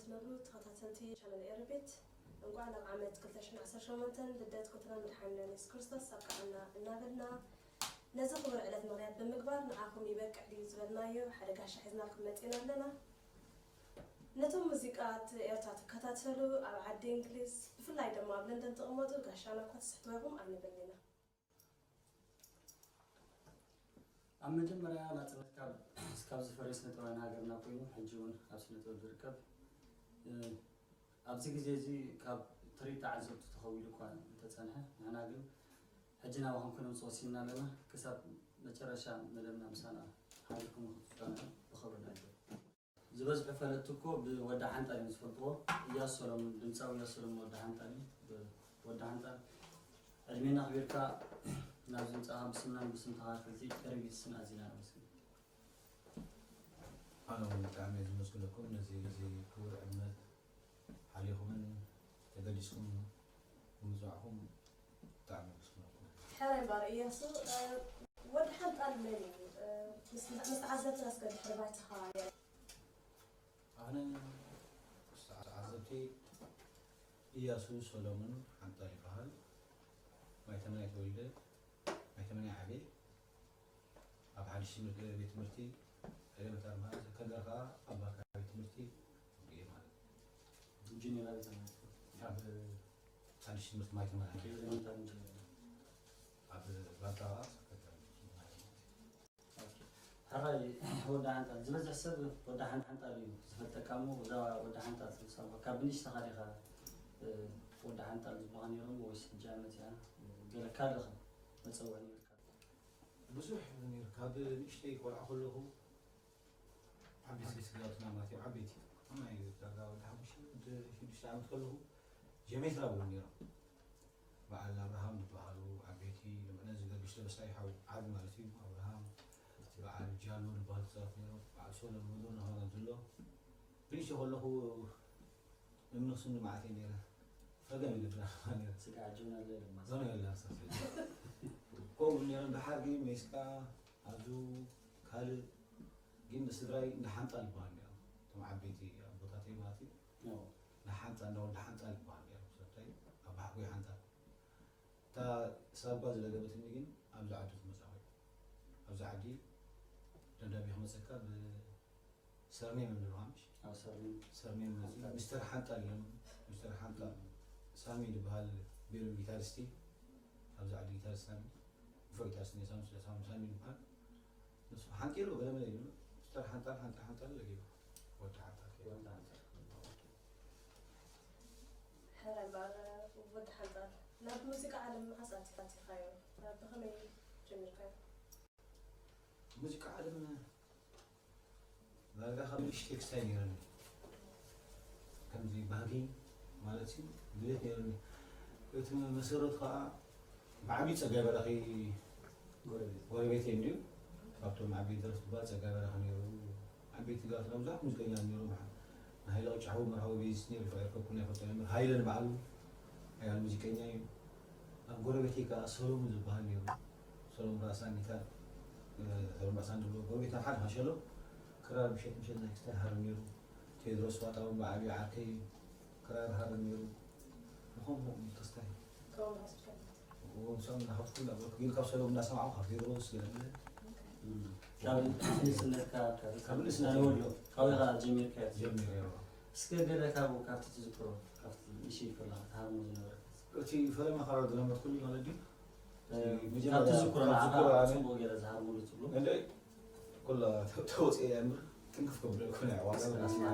ትነብሩ ተኸታተልቲ ቻነል ኤሪ ቤት፣ እንቋዕ ናብ ዓመት ክልተ ሽሕን ዓሰርተ ሸሞንተን ልደት ጎይታና መድሓኒና የሱስ ክርስቶስ ኣብቅዓና እናበልና፣ ነዚ ክቡር ዕለት ምኽንያት ብምግባር ንዓኹም ይበቅዕ ድዩ ዝበልናዮ ሓደ ጋሻ ሒዝናልኩም መጺና ኣለና። ነቶም ሙዚቃ ኤርትራ ትከታተሉ ኣብ ዓዲ እንግሊዝ፣ ብፍላይ ድማ ኣብ ለንደን ትቕመጡ ጋሻና እኳ ትስሕትዎ ኢኹም ኣይንብልን ኢና። ኣብ መጀመርያ ናጽነት ካብ እስካብ ዝፈርስ ስነ ጥበባውያን ሃገርና ኮይኑ፣ ሕጂ እውን ኣብ ስነ ጥበብ ዝርከብ፣ እ፣ ኣብዚ ግዜ እዚ ካብ ትርኢት ተዓዘብቲ ተኸዊሉ እኳ እንተጸንሐ፣ ንሕና ግን ሕጂ ናባኹም ክነምጽእ ወሲንና ኣለና። ክሳብ መጨረሻ መደብና ምሳና ሓሊፍኩም ንክትጸንሑ ብኽብሪ ንዕድም። ዝበዝሑ ፈለጥቲ እኮ ብወዲ ሓንጣል እዮም ዝፈልጥዎ። እያሱ ሰሎሞን፣ ድምፃዊ እያሱ ሰሎሞን ወዲ ሓንጣል እዩ። ብ-፣ ወዲ ሓንጣል፣ ዕድሜና ኣኽቢርካ ናብዚ ምጻኻ ብስምናን ብስም ተኻታተልቲ ኤሪ ቤት ስም ኣዚና ነመስግን። ኣነ እውን ብጣዕሚ እየ ዝመስግነኩም ነዚ፣ እዚ ክቡር ዕድመ ሓሊኹምን ተገዲስኩም ብምጽዋዕኩም ብጣዕሚ የመስግነኩም። ሕራይ እምበኣር እያሱ፣ እ፣ ወዲ ሓንጣል መን እዩ? እ፣ ምስ፣ ምስ ተዓዘብትና እስከ ድሕሪ ባይታኻ ኣነ ምስ ተዓዘብቲ እያሱ ሰሎሞን ሓንጣል ይበሃል። ማይ ተመን እየ ተወሊደ፣ ማይ ተመን እየ ዓብየ። ኣብ ሓድሽ ትምህርቲ፣ ቤት ትምህርቲ ኤሌመንታሪ ማለት ከንደር ከኣ ኣብ ማእከላይ ቤት ትምህርቲ ወዲኤ ማለት እዩ። ኢንጂነር ኣበይ ተማሂርካ? ኣብ ሓድሽ ትምህርቲ ማይ ተመን እየ። ኤሌመንታሪ ኢንጂነር። ኣብ ባልታ ከኣ ሰከንዳሪ ኢንጂነር ማለት እዩ። ኦኬ። ሕራይ ወዲ ሓንጣል፣ ዝበዝሕ ሰብ ወዲ ሓን-፣ ሓንጣል እዩ ዝፈልጠካ እሞ፣ እዛ ወዲ ሓንጣል ትብል ሳጓ ካብ ብንእሽተኻ ዲኻ፣ እ፣ ወዲ ሓንጣል ዝበሃሉ ነይሮም ወይስ ሕጂ እያ መጺኣ? ገለ ካልእ ኸ መጸውዒ ነይርካ? ብዙሕ ነይሩ። ካብ ንእሽተይ ቆልዓ ከለኹ ዓበይቲ ስድራቤትና ማለት እዩ፣ ዓበይቲ ናይ ዳርጋ ወዲ ሓሙሽተ፣ ወዲ ሽዱሽተ ዓመት ከለኹ ጀሜትራ እውን ነይሮም። በዓል ኣብርሃም ዝበሃሉ ዓበይቲ፣ ነዚ ገርግሽ ደበሳይ ሓው ዓቢ ማለት እዩ፣ ኣብርሃም፣ በዓል ጃሎ ዝበሃሉ ሰባት ነይሮም፣ በዓል ሶሎ መዶ ናሆና ዘሎ። ብንእሽተይ ከለኹ እምኒ ክስንዱ መዓት እየ ነይረ። ፈገም ኢለ ብራኸ ነይረ። ስጋ ዓጅብና ኣሎ ኢሎም ማስ። ዞነ የለ ኣሳሰ። ከምኡ ነይረ፣ ድሓር ግን ሜስካ፣ ኣዱ፣ ካልእ ግን ስድራይ እንዳ ሓንጣል ይበሃል ነይሮም። እቶም ዓበይቲ ኣቦታተይ ማለት እዩ። ኦ። እንዳ ሓንጣል፣ እንዳ ወዲ ሓንጣል ይበሃል ነይሮም። ሰብታይ ኣባ ሓጎይ ሓንጣል። እታ ሳጓ ዝለገበትኒ ግን ኣብዚ ዓዲ ክመጻ ኮይኑ። ኣብዚ ዓዲ ደብዳቤ ክመጸካ ብ ሰርኔም እዮም ዝብልዋ፣ ምሽ? ኣብ ሰርኔም። ሰርኔም መፂኡ፣ ሚስተር ሓንጣል እዮም። ሚስተር ሓንጣል፣ ሳሚ ዝበሃል ቤሩን ጊታሪስቲ፣ ኣብዚ ዓዲ ጊታሪስት ሳሚ፣ ንፉዕ ጊታሪስት ነይሩ፣ ሳሚ፣ ሳሚ፣ ሳሚ ዝበሃል። ንሱ ሓንጢሉ ገለ መለ ይብሉ፣ ሚስተር ሓንጣል፣ ሓንጣል፣ ሓንጣል ኢለ ገይሩ። ወዲ ሓንጣል። ወዲ ሓንጣል። ሕራይ እምበኣር፣ ወዲ ሓንጣል፣ ናብ ሙዚቃ ዓለም መዓስ ኣቲኻ፣ ኣቲኻዮ? ብኸመይ ጀሚርካዮ? ሙዚቃ ዓለም ዳርጋ ካብ ንእሽተይ ክስታይ ነይረኒ። ከምዚ ባህጊ ማለት እዩ፣ ድሌት ነይረኒ። እቲ መሰረቱ ከዓ ብዓብዪ ጸጋይ በራኺ ጎረቤት። ጎረቤተይ እንድዩ። ካብቶም ዓበይቲ ደረፍቲ ዝበሃል ጸጋይ በራኺ ነይሩ። ዓበይቲ ደረፍቲ ብዙሓት ሙዚቀኛታት ነይሮም። ንሃይለ ቅጫ ሓው መርሃዊ ቤዚስት ነይሩ፣ ይፋ ይርከብኩን ኣይፈልጦን እየ። ሃይለ ንባዕሉ ሓያል ሙዚቀኛ እዩ። ኣብ ጎረቤተይ ከዓ ሰሎሙን ዝበሃል ነይሩ። ሰሎሙን ራእሳን ጊታር፣ እ፣ ሰሎሙን ራእሳን ዝብሎ ጎረቤትና ሓደ ኻሸሎ ክራር ምሸት ምሸት ናይ ክስታይ ሃርም ነይሩ። ቴድሮስ ዋጣ እውን ብዓብዪ ዓርከይ እዩ። ክራር ሃርም ነይሩ። ብኸምኡ ተስታይ። ከምኡ ራሱ ሸልማት። ከምኡ ራሱ እንዳኸድኩ እንዳበልኩ ግን ካብ ሰሎም እንዳሰማዕኩ ካብ ቴድሮስ ገለ ገለ። ካብ ንእስነትካ፣ ካብ ካብ ንእስነት ተወልዶ፣ ካበይ ኸዓ ጀሚርካ? ጀሚረ፣ እዎ። እስከ ገለ ካብኡ፣ ካብቲ ትዝክሮ፣ ካብቲ ንእሽተይ ከለኻ ትሃርሞ ዝነበረ። እቲ ፈለማ ካብ ዝለመድኩሉ ማለት ድዩ? እ፣ መጀመርያ ካብ ትዝክሮ ካብ ንዓኻ ዝክሮ ኣነ ጽቡቕ ገይረ ዝሃርሙሉ ትብሎ? እንደ ኩላ ተ-፣ ተወጽኤ እያ እምበር፣ ጥንቅፍ ከብሎ ኣይኮነ፣ ዋላ እስከ ራስና።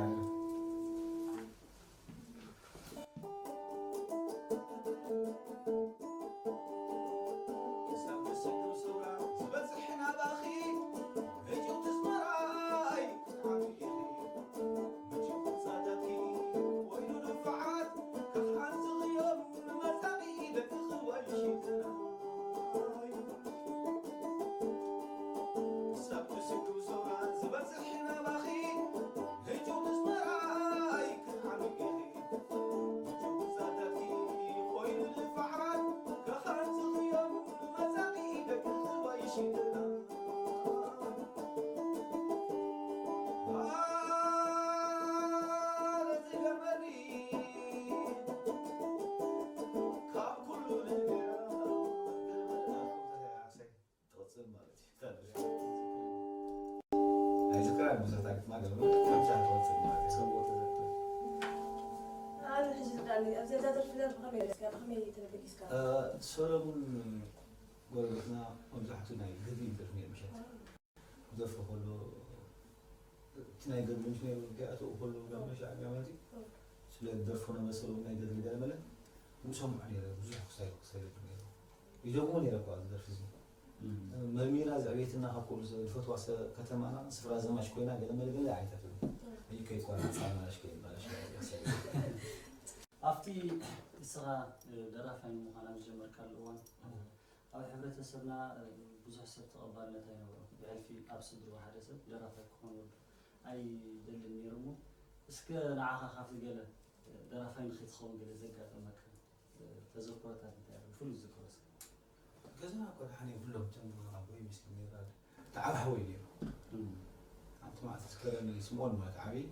ብዙሕ ታሪክ ማገር ነው። ከምዛ ተወጽእ ማለት ነው። ኣነ ሕጂ ዝዳኒ ኣብዚኣ ደርፊ ደርፊ ከመይ ኢለ እስኪ ብኸመይ ተበጊስካ? ሰሎሙን ጎረቤትና መብዛሕቱ ናይ ገድሊ ይደርፍ ነይሩ ምሸት ክደርፎ ከሎ እቲ ናይ ገድሊ ምስ ነይሩ ገኣተኡ ከሎ ጋብና ሻዕብያ ማለት እዩ ስለ ዝደርፎ ነበሰሎም ናይ ገድሊ ገለመለ ንሰምዖ ነይረ ብዙሕ ክሳይ ክሳይ ነይሩ ይደግሞ ነይረ እኳ ዝደርፊ እዚ መርሚራ ዘዕቤትና ካብ ኩሉ ዝፈትዋ ከተማና ስፍራ ዘማች ኮይና ገለመለ ገለ ዓይነታት እዩ ከይኳ ፃማሽ ከይባላሽ ኣብቲ ንስኻ ደራፋይ ንምዃን ኣብ ዝጀመርካሉ እዋን ኣብ ሕብረተሰብና ብዙሕ ሰብ ተቐባልነት ኣይነበሮም። ብሕልፊ ኣብ ስድርኡ ሓደ ሰብ ደራፋይ ክኾን ወዱ ኣይደልን ነይሩ እሞ እስከ ንዓኻ ካብቲ ገለ ደራፋይ ንኸይትኸውን ገለ ዘጋጠመካ ተዘክሮታት እንታይ ኣሎ? ብፍሉይ ዝዝክሮ እስከ። ገዛና እኮ ደሓን የብሎም እቶም ኣቦይ ምስኪን ነይሩ ኣለ። ተዓብ ሓወይ ነይሩ። ሓንቲ መዓልቲ ዝከረኒ ስምኦን ማለት ዓብዪ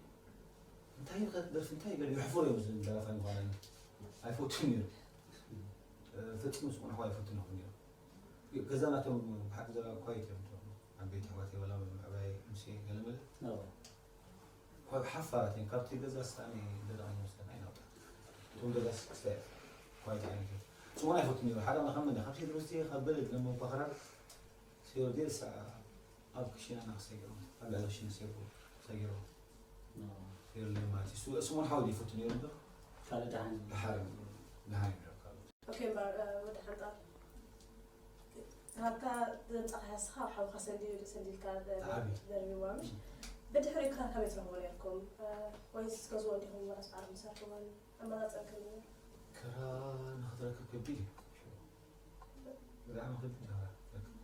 እንታይ ኢልካ ትደርፊ እንታይ ይበል የሕፍር እዮም ዝብል ደራፋይ ምዃና ኣይፈቱን ነይሩ። ፍጹም ስቁን ኣሕዋ ኣይፈቱን ይኹን ነይሩ። ገዛ ናቶም ብሓቂ ዘላ ኳይት እዮም እቶም ዓበይቲ ኣሕዋተይ ወላ ምዕባይ ምስ ገለመለ ሓፋራት እዮም ካብቲ ገዛ ስታኒ ደረቕ መስለን ኣይናውጣ እቶም ገዛ ክስታይ ኳይት ዓይነት እዩ ስቁን ኣይፈቱን ነይሩ ሓደ መኸመ ካብ ቴድሮስ ካብ በለድ ለመንኳ ክራር ቴድሮስ ኣብ ክሽና ናክሰይሮም ኣብ ልዕሊ ክሽነ ሰይሩ ሰይሮም የለ ማለት እዩ። ስሞን ሓወይ ይፈቱ ነይሩ እምበር ካልእ ደሓን ደሓር ደሓን ይብለካ ኣሎ። ኦኬ እምበር ወዲ ሓንጣ ሃብታ ዘምጻኻ ያስኻ ሓውካ ሰንዲ ሰንዲልካ ተዓቢ። ደርቢዋ ምሽ ብድሕሪ ክራር ከመይ ትረኽቦ ነርኩም ወይስ ገዝዎ እንዲኹም ወላስ ዓርቢ ሰርክቦን ኣመራጸን ከመይ ነይሩ? ክራር ንኽትረክብ ከቢድ እዩ። ብጣዕሚ ከቢድ እዩ ክራር ክትረክብ።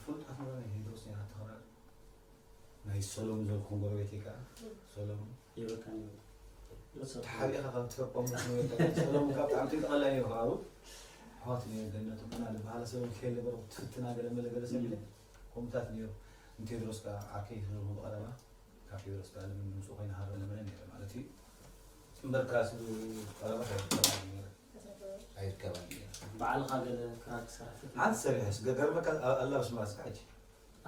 ፍሉጣት መራ ናይ ቴድሮስ ነይራ እታ ክራር። ናይ ሰሎሙን ዘልኩም ጎረቤተይ ከዓ ሰሎሙን ይበካ ተሓቢእኻ ካብ ትፈቆም ሰሎሙን ካብ ብጣዕሚ ጥንቀቐላ እዩ ከባቡ ኣሕዋት ነይሩ ገነቱ ብና ዝበሃለ ሰሎሙን ከየለ በረ ትፍትና ገለ መለ ገለ ሰብ ኢለ ከምኡታት ነይሩ ንቴድሮስ ከዓ ዓርከይ ሰሎሙን ብቐረባ ካብ ቴድሮስ ከዓ ልምን ምንሱ ኮይነ ሃረ ለመለ ነይረ ማለት እዩ እምበር ካስ ቀረባ ኣይርከባን ነይረ ኣይርከባን ነይረ ባዕልኻ ገለ ክራር ትሰርሕ ሓንቲ ሰሪሐ ስገገርመካ ኣላብስ ማለት ሕጂ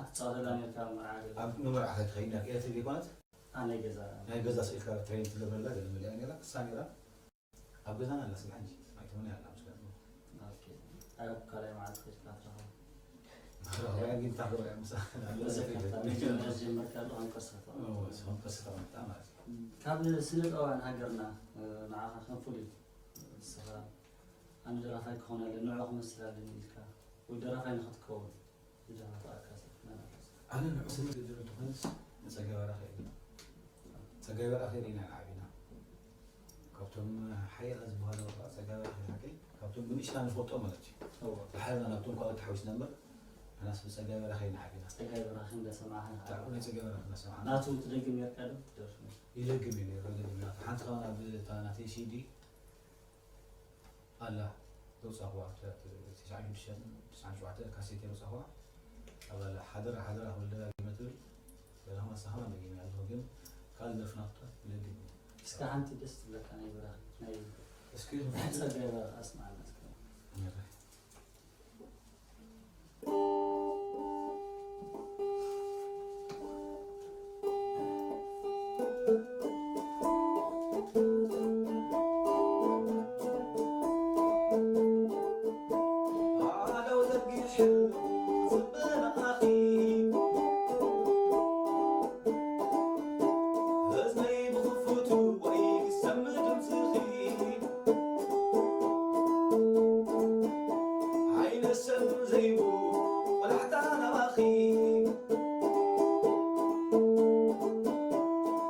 ኣትጻወተላ ነርካ ኣብ መርዓ ገዛ ኣብ ንመርዓ ከይከይድና ክእለት ዘይኮነት ኣነ ገዛ ናይ ገዛ ስኢልካ ትሬን ትገብረላ ገለ መሊኣ ነራ እሳ ነራ ኣብ ገዛና ኣላ ስለ ሕጂ ኣይትመን ኣላ ምስ ገዛ ኦኬ ኣብ ካልኣይ መዓልቲ ከድካ ትረኸብ ረኸብያ ግን ታኸብያ ምሳ ብዘካታ መጀመርያ ዝጀመርካ ኣሎ ከም ቅርሳት ከም ቅርሲ ተቐምጣ ማለት እዩ ካብ ስነ ጥበባን ሃገርና ንዓኻ ከም ፍሉይ ንስኻ ኣነ ደራፋይ ክኸውን ኣለ ንዑ ክመስል ኣለኒ ኢልካ ወይ ደራፋይ ንኽትከውን ኣነ ንዑ ስነ ገደሉ እንተኾነስ ንፀጋይ በራኺ እዩ ፀጋይ በራኺ ርኢና ኢና ዓቢና ካብቶም ሓያላ ዝበሃሉ በቃ ፀጋይ በራኺ ሓቂ ካብቶም ብንእሽትና ንፈልጦ ማለት እዩ ብሓይልና ናብቶም ካልኦት ተሓዊስና እምበር ንሕናስ ብፀጋይ በራኺ ኢና ዓቢና ፀጋይ በራኺ እንዳሰማዕኻ ብጣዕሚ ናይ ፀጋይ በራኺ እናሰማዕና ናቱ ትደግም ነርካ ዶ ትደርፍ ይደግም እዩ ነይሩ ይደግም እዩ ሓንቲ ከማን ኣብ እታ ናተይ ሲዲ ኣላ ዘውፃእኽዋ ትስዓን ሽዱሽተን ትስዓን ሸውዓተን ካሴት እየ ዘውፃእኽዋ ኣብ ኣላ ሓደራ ሓደራ ክብል ደጋጊመ ትብል ገለ ከማን ሳኸማን ደጊመ ኣለኹ ግን ካልእ ደርፍና ክጥረት ብደጊም እዩ እስከ ሓንቲ ደስ ትብለካ ናይ በራኺ ናይ እስኪ ጸጋይ በራኺ ኣስማዓና እስከ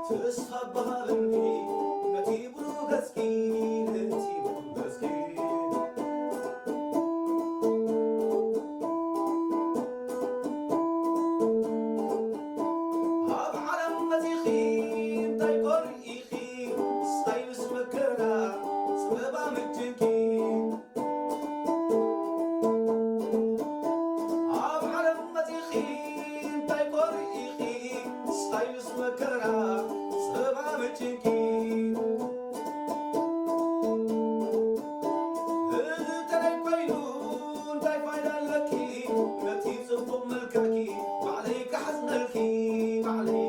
ፍስሃ በሃለኒ ነቲ ብሩህ ገጽኪ ነቲ ብሩህ ገጽኪ ኣብ ዓለም መጺኺ እንታይ ኮን ኢኺ ስታይ ምስ መከራ ጽበባ ምጅንኪ ኣብ ዓለም መጺኺ እንታይ ኮሪኢኺ ስቓይ ምስ መከራ ጸበባ ምጭንቂ እንተደይ ኮይኑ እንታይ ፋይዳ ኣለኪ ነቲ ጽቡቕ መልክዕኪ ባዕለይ ክሓዝነልኪ ባዕለይ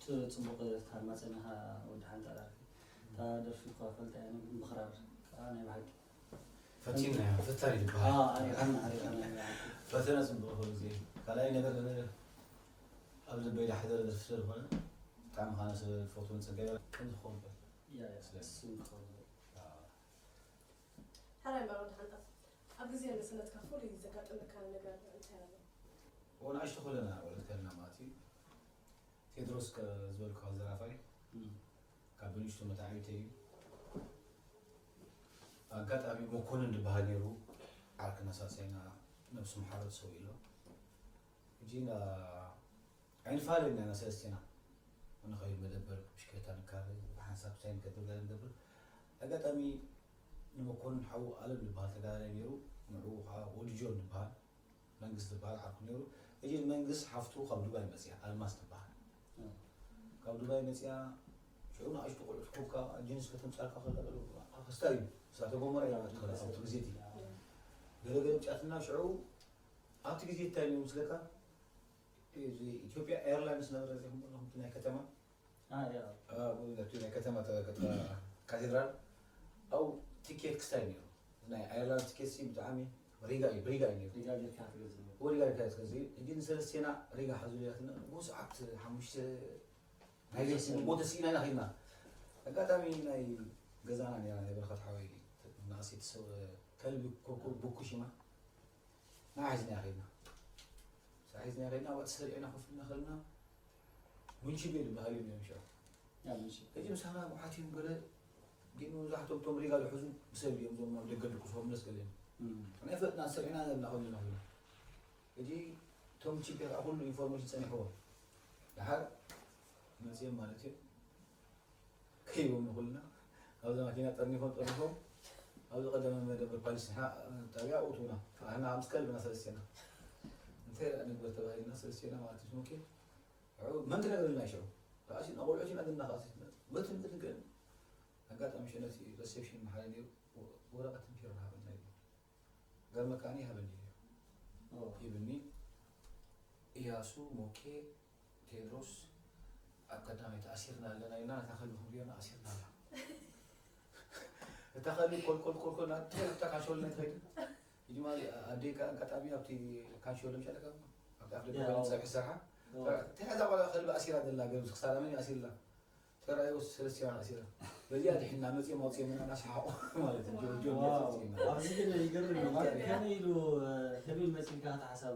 ጽቡቕ ታማጸኒኻ ወዲ ሓንጣ ዳርፊ። እታ ደርፊ እኳ ፈልጣ እያ፣ ምኽራር ከኣ ናይ ብሓቂ። ፈቲና እያ፣ ፈታኒ ዝበሃል። ኣዎ፣ ኣሪኻና፣ ኣሪኻና ናይ ብሓቂ። ፈተነ ጽቡቕ ኩሉ ግዜ። ካልኣይ ነገር፣ ኣብ ልበይ ዝሓደረ ደርፊ ስለ ዝኾነ፣ ብጣዕሚ ኻነ ስለ ዝፈትዎን ጸገያ ከም ዝኸውን ፈልጥ። ያ፣ ያ፣ ስለዚ። እሱ ክኸውን። ሓራይ እምበር ወዲ ሓንጣ፣ ኣብ ግዜ ንእስነትካ ፍሉይ ዘጋጠመካ ነገር እንታይ ኣሎ? ንኣሽቱ ከለና፣ ወለድ ከለና ማለት እዩ። ቴድሮስ ከ-፣ ዝበልካ ዘራፋይ፣ እም። ካብ ብንእሽቱ መታዕቢተይ እዩ። ኣጋጣሚ መኮንን ዝበሃል ነይሩ፣ ዓርክና ሳልሳይና፣ ነብሱ ምሓረት ሰው ኢሎ። ሕጂ ና-፣ ኣይንፈላለን ኢና ሰለስቴና። ንኸይድ መደበር፣ ብሽክለታ ንካረ፣ ብሓንሳብ ሳይ ንገብር፣ ገለ ንገብር። ኣጋጣሚ ንመኮንን ሓዉ ኣለም ዝበሃል ተጋዳላይ ነይሩ፣ ንዕኡ ኸዓ ወዲ ጆን ዝበሃል፣ መንግስት ዝበሃል ዓርኩ ነይሩ። ሕጂ መንግስት ሓፍቱ ካብ ዱባይ መፅያ፣ ኣልማዝ ትበሃል። እም። ካብ ዱባይ መፅያ፣ ሽዑ ንኣሽቱ ቆልዑት ኮካ፣ ጅንስ ከተምፃልካ ከላ፣ ክስታይ እዩ። እሳተ ጎመራ ኢና ትኸላ፣ ኣብቲ ግዜ እቲ። ገለ ገለ ምፅኣትና፣ ሽዑ ኣብቲ ግዜ እንታይ ነይሩ ምስለካ? እዚ ኢትዮጵያ ኤርላይንስ ነበረ፣ እዚ ከም በልኹም፣ እቲ ናይ ከተማ፣ ኣ፣ ያ። አ፣ ነቲ ናይ ከተማ ተ-፣ ከተ-፣ ካቴድራል፣ ኣብኡ ቲኬት ክስታይ ነይሩ። ናይ ኣየርላንድ ቲኬት ሲ ብጣዕሚ ሪጋ እዩ፣ ብሪጋ እዩ ነይሩ። ሪጋ ጌርካ ክትገዝእ። ወሪጋ ሪጋ ክትገዝእ። ሕጂ ንሰለስቴና ሪጋ ሓዙ ኢላትና፣ ብሰዓት ሓሙሽተ ናይ ለይቲ ንቦ ተስኢና ኢና ኸይድና። ኣጋጣሚ ናይ ገዛና ነይራ፣ ናይ በረኸት ሓወይ፣ ንእሰይቲ ሰብ ከልቢ ኮኮ-፣ ቡኩሺማ፣ ንዓ ሒዝና ኸይድና። ንሳ ሒዝና ኸይድና፣ ኣብኣ ተሰሪዕና ኮፍ ኢልና ከለና፣ ሙንቺ ቤ ዝበሃል እዩ ነይሩ ሽዑ። ያ፣ ምሽ። ሕጂ ምሳና መብሓት እዮም ገለ፣ ግን መብዛሕትኦም እቶም ሪጋ ዝሕዙ ብሰብ እዮም፣ እዞም ኣብ ደገ ድቁስ ሆምለስ ገለ እዮም። እም። ናይ ፈጥና ሰሪዕና ዘለና ኸይድና ኸይድና። ሕጂ እቶም ቺፕ ከዓ ኩሉ ኢንፎርሜሽን ጸኒሕዎም። ደሓር መጺኦም ማለት እዩ። ከይቦም ንኹልና ኣብዛ ማኪና ጠርኒፎም፣ ጠርኒፎም ኣብዚ ቀዳማይ መደበር ፓሊስ ንሕና ጣብያ ኣእትውና። ንሕና ምስ ከልብና ሰለስቴና። እንታይ ደኣ ንግበር ተባሂልና ሰለስቴና ማለት እዩ። ኦኬ። ንዑ መን ክነግረልና እዩ ሽዑ? ከኣሲ ንቆልዑት ኢና ዝናኻሲ። በቲ ምድሪ ግን ኣጋጣሚ ሽዑ ነቲ ሪሰፕሽን መሓሪ ነይሩ፣ ወረቐትን ቢሮን ሃበና ኢሉ። ገርመካኒ ሃበኒ ኢሉ። ኦ። ሂብኒ። እያሱ፣ ሞኬ፣ ቴድሮስ፣ ኣብ ቀዳማይ ተኣሲርና ኣለና ኢልና፣ ነታ ከልቢ ክንሪኦ ኣሲርና ኣላ። እታ ከልቢ ኮልኮል ኮልኮል ናብታ ካንሾል ናይ ትኸይድ። ሕጂ ማለት ኣደይ ከኣ ኣጋጣሚ ኣብቲ ካንሾል ምሻለካ፣ ኣብቲ ኣፍ ደገ ያ፣ ኮይና ኦ። ጸብሒ ሰርሓ። ኦ። እንታይ እዛ ቆልዓ ከልቢ ኣሲራ ዘላ፣ ገርምስ ክሳዳ መን እዩ ኣሲርላ? ተራእዩ ሰለስቲና ኣሲራ። በዚኣ ድሒና መጺኦም ኣውጺኦምና እናሰሓቑ ማለት እዩ። ጆ-፣ ጆ-፣ ዋው። ጆ-፣ ኣብዚ ግን ይገርም እዩ። ማለት ከመይ ኢሉ፣ እ፣ ከመይ ኢሉ መጺእልካ እቲ ሓሳብ?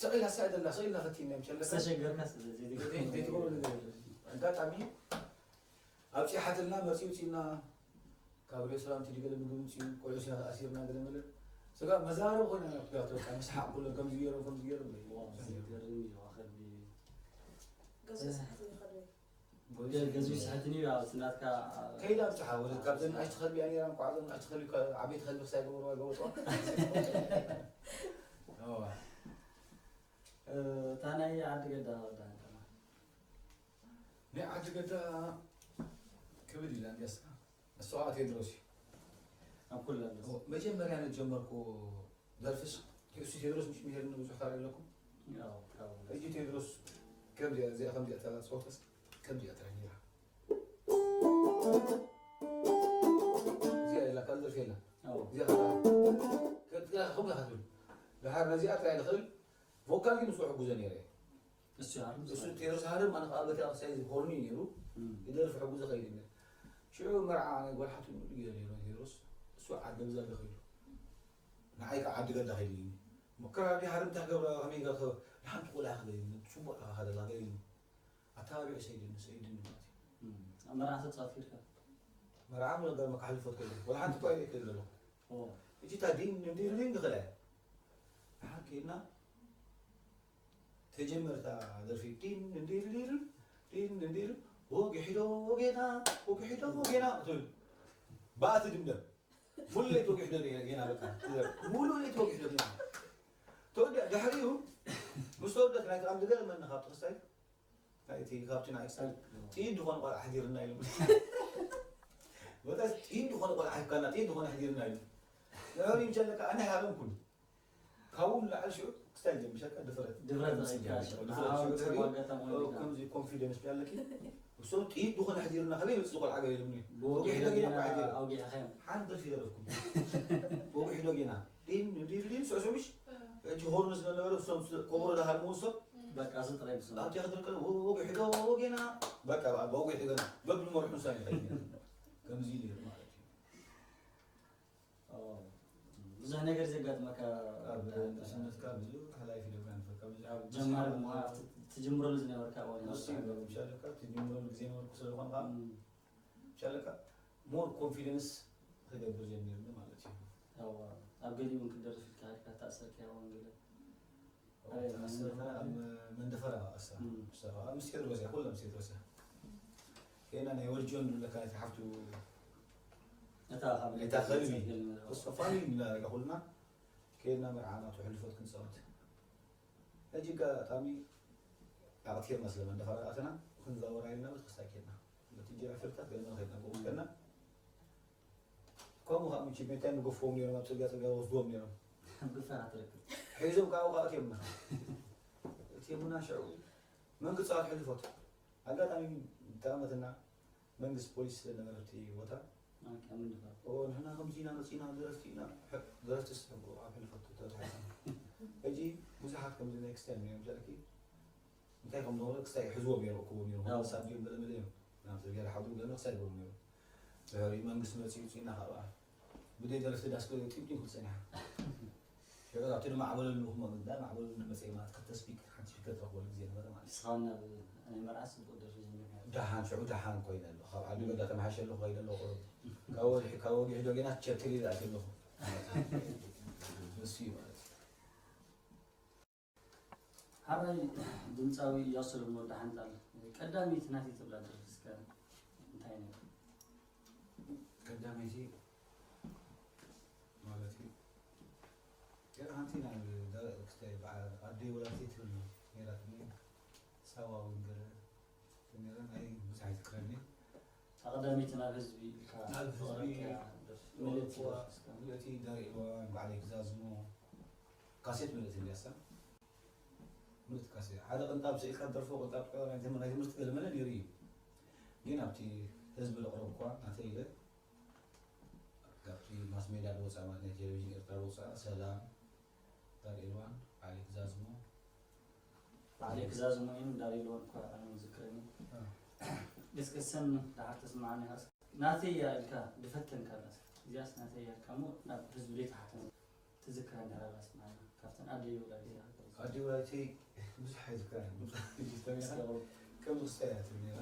ስቕ ኢላ፣ እሳ ኣይደላ፣ ስቕ ኢልና ፈቲና ምሻለካ። ዝተሸገርካ ስለ ዘይትገብር። ዘይትገብሩ ነገር የለን። ኣጋጣሚ ኣብጺሓትና፣ መጺኡ ውጺእና፣ ካብ ሬስቶራንት ድዩ ገለ ምግቢ ምጺኡ፣ ቆልዑ ሲና ተኣሲርና ገለ መለ። ስጋ መዛረቢ ኮይና ኢና፣ ብያቶ በቃ፣ ምስሓቕ ኩሎም ከምዚ ገይሮም፣ ከምዚ ገይሮም። ዋው፣ ዝገርም እዩ፣ ከልቢ። ገዝኡ ስሓት ይኸዱ። ገ-፣ ገዝኡ ስሕትኒ እዩ፣ ኣብ ስናትካ፣ እ፣ ከይዳ ኣብጽሓ፣ ወደ ካብዘን ንኣሽቱ ከልቢ እያ ነይራ፣ እንኳዕ እዞም ንኣሽቱ ከልቢ ከ-፣ ዓበይቲ ከልቢ ክሳይ ገበሩ ኣይገበጡ። እዋ። እ፣ እታ ናይ ዓዲ ገዳ ወዳ እንተና። ናይ ዓዲ ገዳ ክብል ኢላ እንዲያስ። እሱ ከዓ ቴድሮስ እዩ። ኣብ ኩሉ ኣሎ። መጀመርያ ንጀመርኩ ደርፍስ እሱ ቴድሮስ ምሽ ምሄርኒ ብዙሕ ካልእ ኣለኩም። ያው፣ ካብ ሕጂ ቴድሮስ ከምዚኣ፣ እዚኣ ከምዚኣ እታ ጸወታስ ከምዚኣ ጥራይ ነይራ። እዚኣ የላ፣ ካልእ ደርፊ የላ። ያው፣ እዚኣ ከላ ከምዚኣ ክትብል። ደሓር ነዚኣ ጥራይ ዝኽእል ቮካል ግን ንሱ ሕጉዘ ነይረ። እሱ ይሃርም እሱ ቴድሮስ ሃርም፣ ኣነ ከዓ በቲ ኣክሳይ ሆርኒ ነይሩ። እም። ይደርፍ ሕጉዘ ኸይድ ነይሩ። ሽዑ መርዓ ናይ ጓል ሓቱ ንሉ ግዜ ነይሩ ቴድሮስ። እሱ ዓዲ ገዛ ከይዱ። ንዓይ ከዓ ዓዲ ገዳ ከይዱ። ሙከራ ዲ ሃርም እንታይ ገብራ ከመይ ገብራ ንሓንቲ ቆልዓ ክገይሩ። ጽቡቕ ኢኻ ከደላ ገይሩ። ኣተባቢዑ ሰይድኒ፣ ሰይድኒ ማለት እዩ። እም። ኣብ መርዓ ተጻፊርካ? መርዓ ምለጋ መካሕልፎት ከይዱ። ወላ ሓንቲ እኳ ኢለ ከይዱ ዘለኹ። ኦ። እጂ እታ ዲን እንዲርዲን ንኽእል እያ። ደሓር ከይድና ተጀመርታ ደርፊ ዲን እንዲርዲር፣ ዲን እንዲር፣ ወጊሕዶ ጌና፣ ወጊሕዶ ጌና ትብል። ብኣ ትድምደም። ሙሉ ለይቲ ወጊሕዶ ጌና በቃ። ሙሉ ለይቲ ወጊሕዶ ጌና። ተወዲኣ፣ ድሕሪኡ ምስ ተወደት ናይቲ ቀንዲ ገርመኒ ካብ ተኸስታይ፣ ናይቲ ካብቲ ናይ ክሳድ ጥይት ዝኾነ ቆልዓ ኣሕዲርና ኢሉ። በቃ ጥይት ዝኾነ ቆልዓ ሂብካና፣ ጥይት ዝኾነ ኣሕዲርና ኢሉ። ንዕኡ ይምቸለካ፣ ኣነ ሃረምኩን። ካብኡ ንላዕሊ ሽዑ ስታይ ጀምሻካ ድፍረት ድፍረት ድፍረት ርኢካ ጀምሻካ ሽዑ ድፍረት ኣዎ፣ ሽዑ ጽቡቕ ድሕሪኡ ኣጋጣሚ ኦ፣ ወዲኻ። ከምዚ ኮንፊደንስ ያለኪ እሶም ጥይት ዝኾነ ሕዲሩና ከመይ ይመጽእ ቆልዓ ገለ ኢሉኒ ብወግዒ ወግዒ ዶ ዶ ጌና ጌና ቋሕ ዲረ ኣውጊዕኻዮም። ሓንቲ ደርፊ ደረፍኩም ወግዒ ዶ ጌና ዲን ዲን ዲን ስዕስዑ ምሽ እቲ ሆርንስ ነበረ እሶም ከብሮ ዳሃልሞ እሶም በቃ እዚ ጥራይ ብስም ኣብቲ ክድርቀ ወግዒ ዶ ጌና በቃ ወግዒ ዶ ጌና በብመርሑ ሳይ ከምዚ ኢሉ ማለት እዩ ብዙሕ ነገር ዘጋጥመካ ኣብ ንእስነትካ ብዙሕ ላይፍ ኢለካ ንፈልካ ብዙሕ ኣብ ጀማሪ ምዃን ኣብቲ ትጅምረሉ ዝነበርካ እዋን ንሱ ምሻለካ ትጅምረሉ ግዜ ነበርኩ ስለዝኾንካ ምሻለካ ሞር ኮንፊደንስ ክገብር ጀሚርኒ ማለት እዩ ያው ኣብ ገሊኡ እውን ክደርፍ ኢልካ ሃድካ ተኣሰርካ እዋን ገለ ኣበይ ተኣሰርካ ኣብ መንደፈራ ኣሳ እም። ምስ ቴድሮስ እያ ኩላ ምስ ቴድሮስ እያ ከና ናይ ወልጆን ዝብለካ እቲ ሓፍቱ እታ ካብ እታ ከልቢ ገለ እሱ ፋሚሊ ንላረጋ ኩልና ከድና መርዓ ናቱ ሕልፎት ክንፃወት ሕጂ ኣጋጣሚ ኣቕቲርና ስለ መንደፈራ ኣተና ክንዛወር ኢልና ቤተክርስትያን ከድና በቲ እንጀራ ፍርታት ገለና ከድና ጎብዝ ከድና ከምኡ ከዓ ምቺ ቤታይ ንገፍዎም ነይሮም ኣብ ፅርግያ ፅርግያ ወስድዎም ነይሮም ብፈራ ትረክብ ሒዞም ከዓ ውቃ እትዮምና እትዮምና ሽዑ መን ክፃወት ሕልፎት ኣጋጣሚ ተቐመትና መንግስቲ ፖሊስ ስለነበረ ኣብቲ ቦታ ኣብ መንደፈራ ኦ ንሕና ከምዚ ኢና መፂና ደረፍቲ ኢና ደረፍቲ ስሕቡ ኣብ ሕልፎት ተትሓ ሕጂ ብዙሓት ከምዚ ናይ ክስቲያን እዮም ዘእኪ እንታይ ከም ዝኮነ ክሳይ ሕዝዎም ነይሩ እኮ ነይሩ ያው። ሳብ ድዮም ገለ መለ እዮም ናብ ጽርግያ ዝሓድሩ ገለ ክሳይ ይገብሩ ነይሩ ድሕሪ መንግስቲ መፂኡ ፅና ካብኣ ብደይ ደረፍቲ ዳስ ጢምጢም ክፀኒሓ ሽዑ ኣብቲ ድማ ዓበለሉ ክመ ዳ ማዕበለሉ መፅኢ ማለት ክልተ ስፒክ ሓንቲ ስፒከር ትረክበሉ ግዜ ነበረ ማለት ንስኻውን ናብ ናይ መርዓ ፅቡቅ ደርፊ ጀሚርካ ደሓን ሽዑ ደሓን ኮይነ ኣሎ ካብ ዓዲ ገዳ ተመሓሸ ኣለኹ ከይደ ኣለኹ ቁሩብ ካብ ወግሒ ካብ ወግሒ ዶ ገና ቸክል ይልኣት ኣለኹ ንሱ እዩ ማለት እዩ ሓራይ ድምፃዊ እያሱ ሰለሙን ወዲ ሓንጣል ቀዳመይቲ ናተይ ትብላ ደርፊ እስከ እንታይ ነይሩ? ቀዳመይቲ ማለት እዩ ገለ ሓንቲ ናብ ክስታይ በዓል ኣደይ ወላዲተይ ትብል ነይራትኒ ሳዋ እውን ገለ ነይረን ኣይ ብዙሕ ኣይዝክረኒ ኣቐዳመይቲ ናብ ህዝቢ ኢልካ ናብ ህዝቢ ዘቕረብካያ ደርፊ ምልእቲ እዋ ደርፊ እስከ ምልእቲ ዳር ኢልዋን ባዕለይ ክዛዝሞ ካሴት ምልእቲ እንዲያሳ ምልእቲ ካሴት ሓደ ቅንጣብ ስኢልካ ደርፎ ቅንጣብ ናይ ትምህርቲ ገለ መለ ነይሩ እዩ ግን ኣብቲ ህዝቢ ዘቕረብኳ ናተይ ኢለ ካብቲ ማስ ሜድያ ዝወፅኣ ማለት ናይ ቴሌቪዥን ኤርትራ ዝወፅኣ ሰላም ዳር ኢልዋን ባዕለይ ክዛዝሞ ባዕለይ ክዛዝሞ ኢን ዳር ኢልዋን እኳ ኣነ ዝክረኒ ገስገሰን ደሓር ተስምዓኒ ኢኻ ናተይ እያ ኢልካ ድፈተንካ ኣላስ እዚኣስ ናተይ እያ ኢልካ እሞ ናብ ህዝቢ ዘይተሓተነ ትዝክራ እንድሕር ኣላ ስምዓና ካብተን ኣደይ ወላዲት ኢኻ ኣዲ ወላዲተይ ብዙሕ ኣይዝክራ ከም ዝስተያ ትብል ነይራ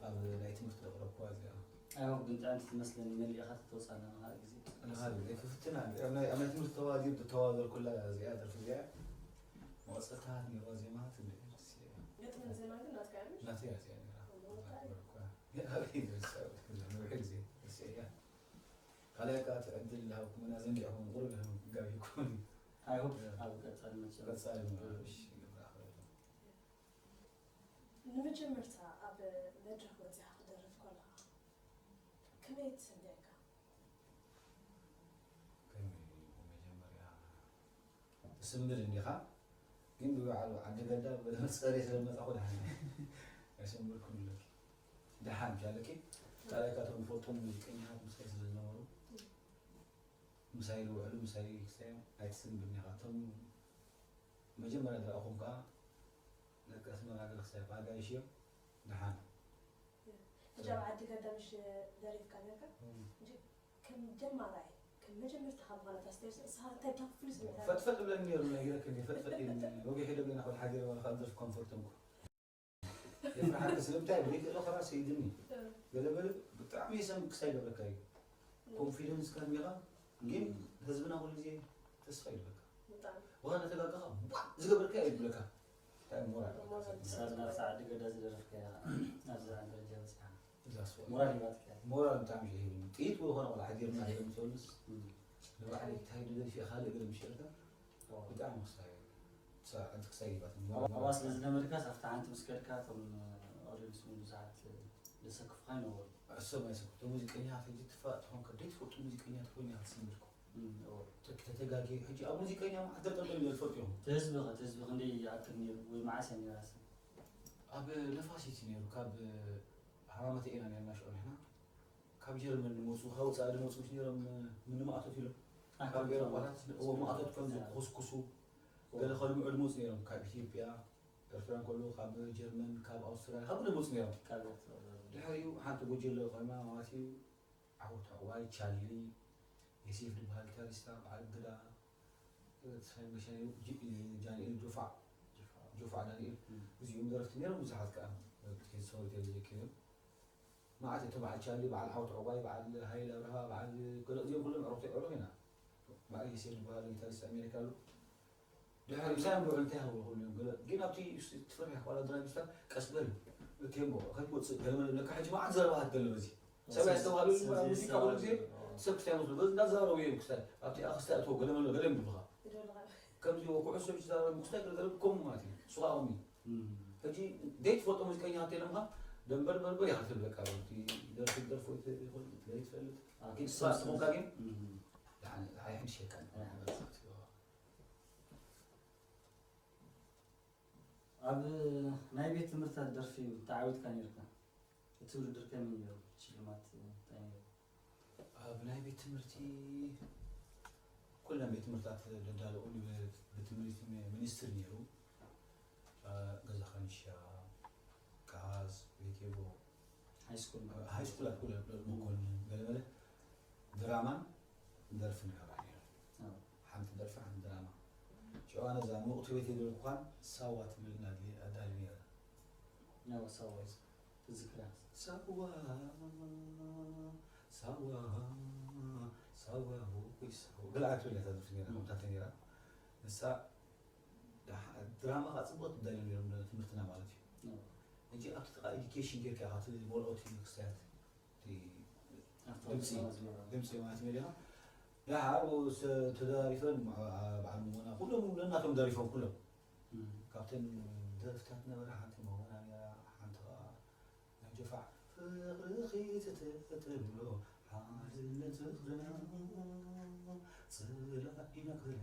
ኣብ ናይ ትምህርቲ ዘቕረብኩዋ እዚኣ ኣይሆን ግን ጥዕምቲ ትመስለኒ መሊእኻ ተተውፃና ንኻእ ግዜ ንኻእ ግዜ ክፍትና ኣብ ናይ ትምህርቲ ተዋዚር ተዋዘርኩላ እዚኣ ደርፊ እዚኣ መቐፀልታት ነይርዋ ዜማታት ግጥምን ዜማን ግን ናትካ እዮም ናተይ እያ እዚኣ ነይራ ነዊሕ ግዜ እያ ካልኣይ ከዓ ትዕድል ዝሃብኩምና ዘንጊዕኩም ቁሩብ ኢኹም ጋቢኩም ኣይሆን ኣብ ቀፃሊ መፅእ ቀፃሊ ንመጀመርታ ኣብ መድረክ ወፂኻ ክደርፍ ከለኻ ከመይ ትስምዒካ? ከመይ መጀመርያ ትስምብል እንዲኻ ግን ብባዕሉ ዓዲ ገዳ ብመፀሪ ስለመፃኹ ደሓን ኣይሰምብልኩም ኣለኪ ደሓን ሻለኪ ካልኣይ ካቶም ዝፈልጦም ሙዚቀኛታት ምሳይ ስለዝነበሩ ምሳይ ዝውዕሉ ምሳይ ክሳዮም ኣይትስምብልኒ ኢኻ እቶም መጀመርያ ዝረኣኹም ከዓ ደቂ ኣስመራ ገለ ክሳይ ኣጋይሽ እዮም ደሓን ሕጂ ኣብ ዓዲ ገዳ ምሽ ደሪፍካ ነርካ ሕጂ ከም ጀማራይ ከም መጀመርታ ካብ ምዃና እታ ስቴጅ ንስኻ እንታይ ብታኩ ፍሉይ ስምዒት ኣለካ? ፈጥፈጥ ብለኒ ነይሩ፣ ነጊረክኒ፣ ፈጥፈጥ ኢሉኒ። ወጊሐ ዶ ገና ካብ ሓደ ሓዲረ ዋላ ካብ ደርፊ ኮንፈርት እንኩ። የፍርሓካ፣ ስለምንታይ? ብለይ ክእሎ ከራ ሰይድኒ። ገለ ገለ ብጣዕሚ የሰንብድ ክሳይ ይገብረካ እዩ። ኮንፊደንስካ እኒኻ፣ ግን ህዝብና ኩሉ ግዜ ተስፋ ይህበካ። ብጣዕሚ። ዋላ ተጋግኻ ቧዕ ዝገበርካ ይብለካ። እንታይ ሞራል? ሞራል። ሳላ ሳዕዲ ገዳ ዝደረፍካያ ኣብዚ ደረጃ በፂሓ እዛ ስዋ። ሞራል ይባትካ ሞራል ብጣዕሚ እዩ ሂብኒ። ጥይት ዝኾነ ቆልዓ ሓዲርና ዘምሰሉስ ንባዕሊ እንታይ ደደፊ ካልእ ገለ ምሸርካ ብጣዕሚ ክሳይ ሳዕዲ ክሳይ ይባትኒ። ኣብኣ ስለ ዝነበርካስ ኣብታ ሓንቲ ምስ ከድካ እቶም ኦዲየንስ እውን ብዙሓት ዘሰክፉኻ ይነበሩ። እሶም ኣይሰኩ። እቶም ሙዚቀኛታት ሕጂ ትፋእ ትኾንካ ደይትፈልጡ ሙዚቀኛታት ኮይና ክትስምርኩም። እም፣ እዎ። ተተጋጊ ሕጂ ኣብ ሙዚቀኛ ማዕተር ጠጠም ኢለ ዝፈልጡ እዮም። እቲ ህዝቢ ኸ እቲ ህዝቢ ክንደይ ይኣክል ነይሩ ወይ መዓስ እያ ነይራ? ኣብ ነፋሲት እዩ ነይሩ። ካብ ሃማመተ ኢና ነርና ሽዑ ንሕና። ካብ ጀርመን ዝመፁ፣ ካብ ወፃኢ ዝመፁ ምስ ነይሮም ምንማእቶት ኢሎም። ካብ ኤሮጳታት እዎ ማእቶት ከም ዝኩስኩሱ ገለ ከልምዑ ዝመፁ ነይሮም። ካብ ኢትዮጵያ፣ ኤርትራ እንከሎ ካብ ጀርመን፣ ካብ ኣውስትራልያ፣ ካብ ዝመፁ ነይሮም። ካብ ኤርትራ ድሕሪኡ ሓንቲ ጎጀለ ኮይና ማለት እዩ። ዓወት ዕቁባይ፣ ቻሊ፣ የሴፍ ዝበሃል ጊታሪስታ፣ በዓል ግዳ፣ ተስፋይ መሸ፣ ጅ- ጃንኤል ጆፋዕ፣ ጆፋዕ ዳንኤል፣ እዚኦም ደረፍቲ ነይሮም። ብዙሓት ከዓ ሰው ቴሌ ዘኪሮም። መዓት እቶም በዓል ቻሊ፣ በዓል ዓወት ዕቁባይ፣ በዓል ሃይለ ኣብርሃ፣ በዓል ገለ እዚኦም ኩሎም ዕሩኽቲ ዕሩኽ ኢና። በዓል የሴፍ ዝበሃል ጊታሪስት ኣሜሪካ ኣሎ። ድሕሪ ምሳይ ንብዑ እንታይ ሃብዎ ኩሉ እዮም ገለ ግን ኣብቲ ትፍርሕ ዋላ ድራይ ምስታ ቀስ በል ቴምቦ ከይትወፅእ ገለ መለ ለካ ሕጂ መዓት ዘረባታት ገለ በዚ ሰብ ያስተባህሉ ሙዚቃ ኩሉ ግዜ ሰብ ክስታይ መስሉ በዚ እንዳዛረቡ እዮም ክስታይ ኣብቲ ኣኽስታይ እትዎ ገለ መለ ገለ ይብሉኻ ከምዚ ኩዕሶ ዝዛረቡ ክስታይ ገለ ገለ ከምኡ ማለት እዩ ንሱ ከዓ ከምኡ እዩ ሕጂ ዘይትፈልጦ ሙዚቀኛ ተለምካ ደንበር በርበር ኢኻ ትብል በቃ እቲ ደርፊ ደርፎ ይትፈልጥ ዘይትፈልጥ ግን ስባት ዝኾንካ ግን ኣይሕድሸካን ኣብ ናይ ቤት ትምህርታት ደርፊ ተዓዊትካ ነርካ? እቲ ውድድር ከመይ ነይሩ? ሽልማት እንታይ ነይሩ? ኣብ ናይ ቤት ትምህርቲ ኩለን ቤት ትምህርታት ዘዳለቑሉ ብትምህርቲ ሚኒስትር ነይሩ። ገዛ ካንሻ፣ ቃዝ፣ ቤት ኤቦ፣ ሃይስኩል ሃይስኩላት ኩለን መኮንን ገለመለ ድራማን ደርፍን ይረብሓ ነይሩ። ሓንቲ ደርፊ ሓንቲ ድራማ። ሽዑ ኣነ እዛ ምቕቲ ቤት የደልኩኻን ሳዋ ትብል ኣዳሊ ነይራ። ያው ሳዋ ትዝክራ ሳዋ ሳዋ ሳዋ ወይ ሳዋ ገለ ኣትብል እያ እዛ ደርፊ ነይራ ከምታት ነይራ። ንሳ ድራማ ከዓ ፅቡቅ ትዳለ ነይሮም ትምህርትና ማለት እዩ። ሕጂ ኣብቲ ጥቃ ኤዱኬሽን ጌርካ ኢኻ እቲ መርኦት ክስታያት ድምፂ ድምፂ ማለት ሜድያ ደሓር ተደራሪፈን በዓል መሞና ኩሎም ነናቶም ደሪፎም ኩሎም ካብተን ደርፍታት ነበረ ሓንቲ መሞና ነራ ሓንቲ ከዓ ናይ ጆፋዕ ፍቅርኺ ትትብሎ ሓድነት ፍቅርና ፅላኢና ክህልን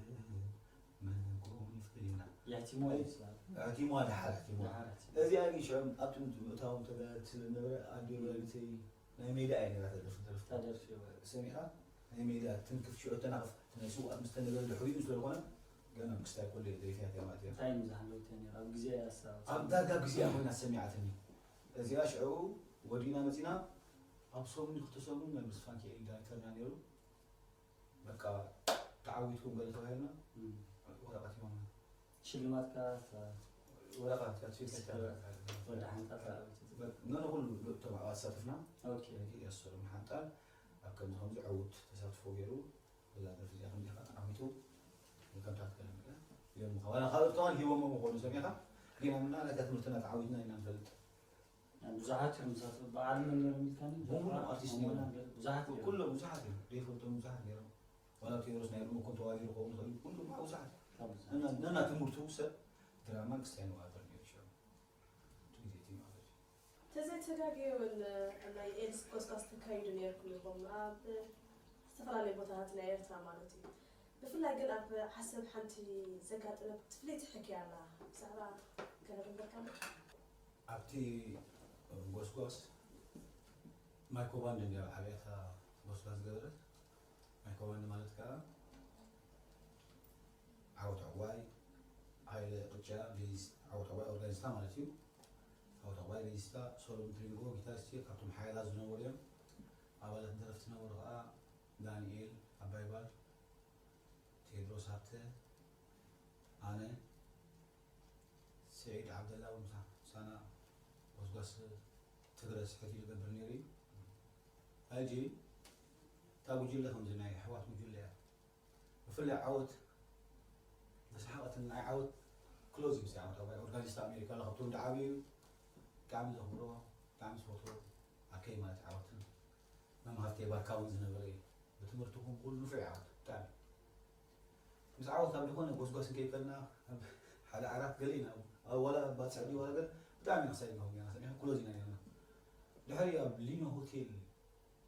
ምንኩም ይፍቅድና ያቲሞ ይስላል ኣቲሞ ደሓር ኣቲሞ ደሓራት እዚኣ ግን ሽዑ ኣብቲ ምእታዎም ተጋያት ስለ ነበረ ኣዲዮ ወላዲተይ ናይ ሜዳ እያ ነራ ተደርፍ ደርፍ ታደርፊ ሰሚዕካ ናይ ሜዳ ትንክፍ ሽዑ ተናኽፍ ናይ ስውኣት ምስ ተነበረ ድሕሪኡ ስለዝኾነ ገና ምስታይ ኮሌጅ ደሪፍያ እያ ማለት እያ እንታይ እዩ ዝሃለወት ነራ ኣብ ግዜ ያሳ ኣብ ዳርጋ ግዜኣ ኮይና ሰሚዓትኒ እዚኣ ሽዑ ወዲእና መፂና ኣብ ሰሙን ክልተ ሰሙን ናይ ምስ ፋንኪኤል ዳይሬክተርና ነይሩ በቃ ተዓዊትኩም ገለ ተባሂልና ወረቐት ሂቦምና ሽልማት ከ ወረቐት ያትፊት ወደ ሓንጣ ተዓዊቱ ነነ ኩሉ እቶም ኣሳተፍና ኦኬ ያሰሎም ሓንጣል ኣብ ከምዚ ከምዚ ዕውት ተሳትፎ ገይሩ እዛ ደርፊ እዚኣ ከምዚ ኢኻ ተዓዊቱ ከምታት ገለ ገለ እዮም ዋላ ካልኦት ከማን ሂቦሞ ምኾኑ ሰሚዕካ ግን ኣምና ናይታ ትምህርትና ተዓዊትና ኢና ንፈልጥ ብዙሓት እዮም ዝሳተፉ በዓል መን ነይሮም ኢልካኒ ሙሉእ ኣርቲስት ነይሮም። ብዙሓት እዮም ኩሎም ብዙሓት እዮም ዘይፈልጦም ብዙሓት ነይሮም ዋላ ቴዎድሮስ ናይ ርሞ ኮን ተዋዚሩ ክኸውን ይኽእል እዩ ኩሉ ከዓ ብዙሓት እዮም ካብ ብዙሓት ነና- ነና ትምህርቱ ሰብ ድራማን ክስታይ ንዋበር ነይሩ ሽዑ እቲ ግዜ እቲ ማለት እዩ ተዘይተጋግየ እውን ናይ ኤድስ ጎስጓስ ተካይዱ ነይርኩም ኢኹም ኣብ ዝተፈላለዩ ቦታታት ናይ ኤርትራ ማለት እዩ ብፍላይ ግን ኣብ ዓሰብ ሓንቲ ዘጋጠመት ፍልይቲ ሕክያ ኣላ ብዛዕባ ከነግንበርካ ኣብቲ ጎስጓስ ማይኮባንድ እንዲያ ብዓብያታ ጎስጓስ ዝገበረት ማይኮባንድ ማለት ከዓ ዓወት ዕዋይ ሓይለ ቅጫ ቤዚስታ ዓወት ዕዋይ ኦርጋኒስታ ማለት እዩ ዓወት ዕዋይ ቤዚስታ ሶሎም ትሪንጎ ጊታሪስት ካብቶም ሓያላት ዝነበሩ እዮም ኣባላት ደረፍቲ ነበሩ ከዓ ዳንኤል ኣባይ ጓል፣ ቴድሮስ ሃብተ፣ ኣነ፣ ስዒድ ዓብደላ እውን ምሳ-፣ ምሳና ጎስጓስ ትግረ ስሕት ኢሉ ይገብር ነይሩ እዩ። ሕጂ እታ ጉጅለ ከምዚ ናይ ኣሕዋት ጉጅለ እያ። ብፍላይ ዓወት ዘስሓቐትን ናይ ዓወት ክሎዝ እዩ። ምስ ዓወት ኣባይ ኦርጋኒስት ኣሜሪካ ኣሎ፣ ካብቶም ዝዓበዩ እዩ። ብጣዕሚ ዘኽብሮ፣ ብጣዕሚ ዝፈትዎ ኣከይ ማለት ዓወትን መምሃርተይ ባርካ እውን ዝነበረ እዩ። ብትምህርቲ ኹን ብኹሉ ንፉዕ እዩ ዓወት ብጣዕሚ። ምስ ዓወት ኣብ ዝኾነ ጎስጓስ እንከይከልና ኣብ ሓደ ዓራት ገለ ኢና ኣብ ዋላ ባጽዕ ድዩ ዋላ ገለ ብጣዕሚ ኢና ክሳይ ንኸውን ኢና ሰሚዕና ክሎዝ ኢና ነርና። ድሕሪ ኣብ ሊኖ ሆቴል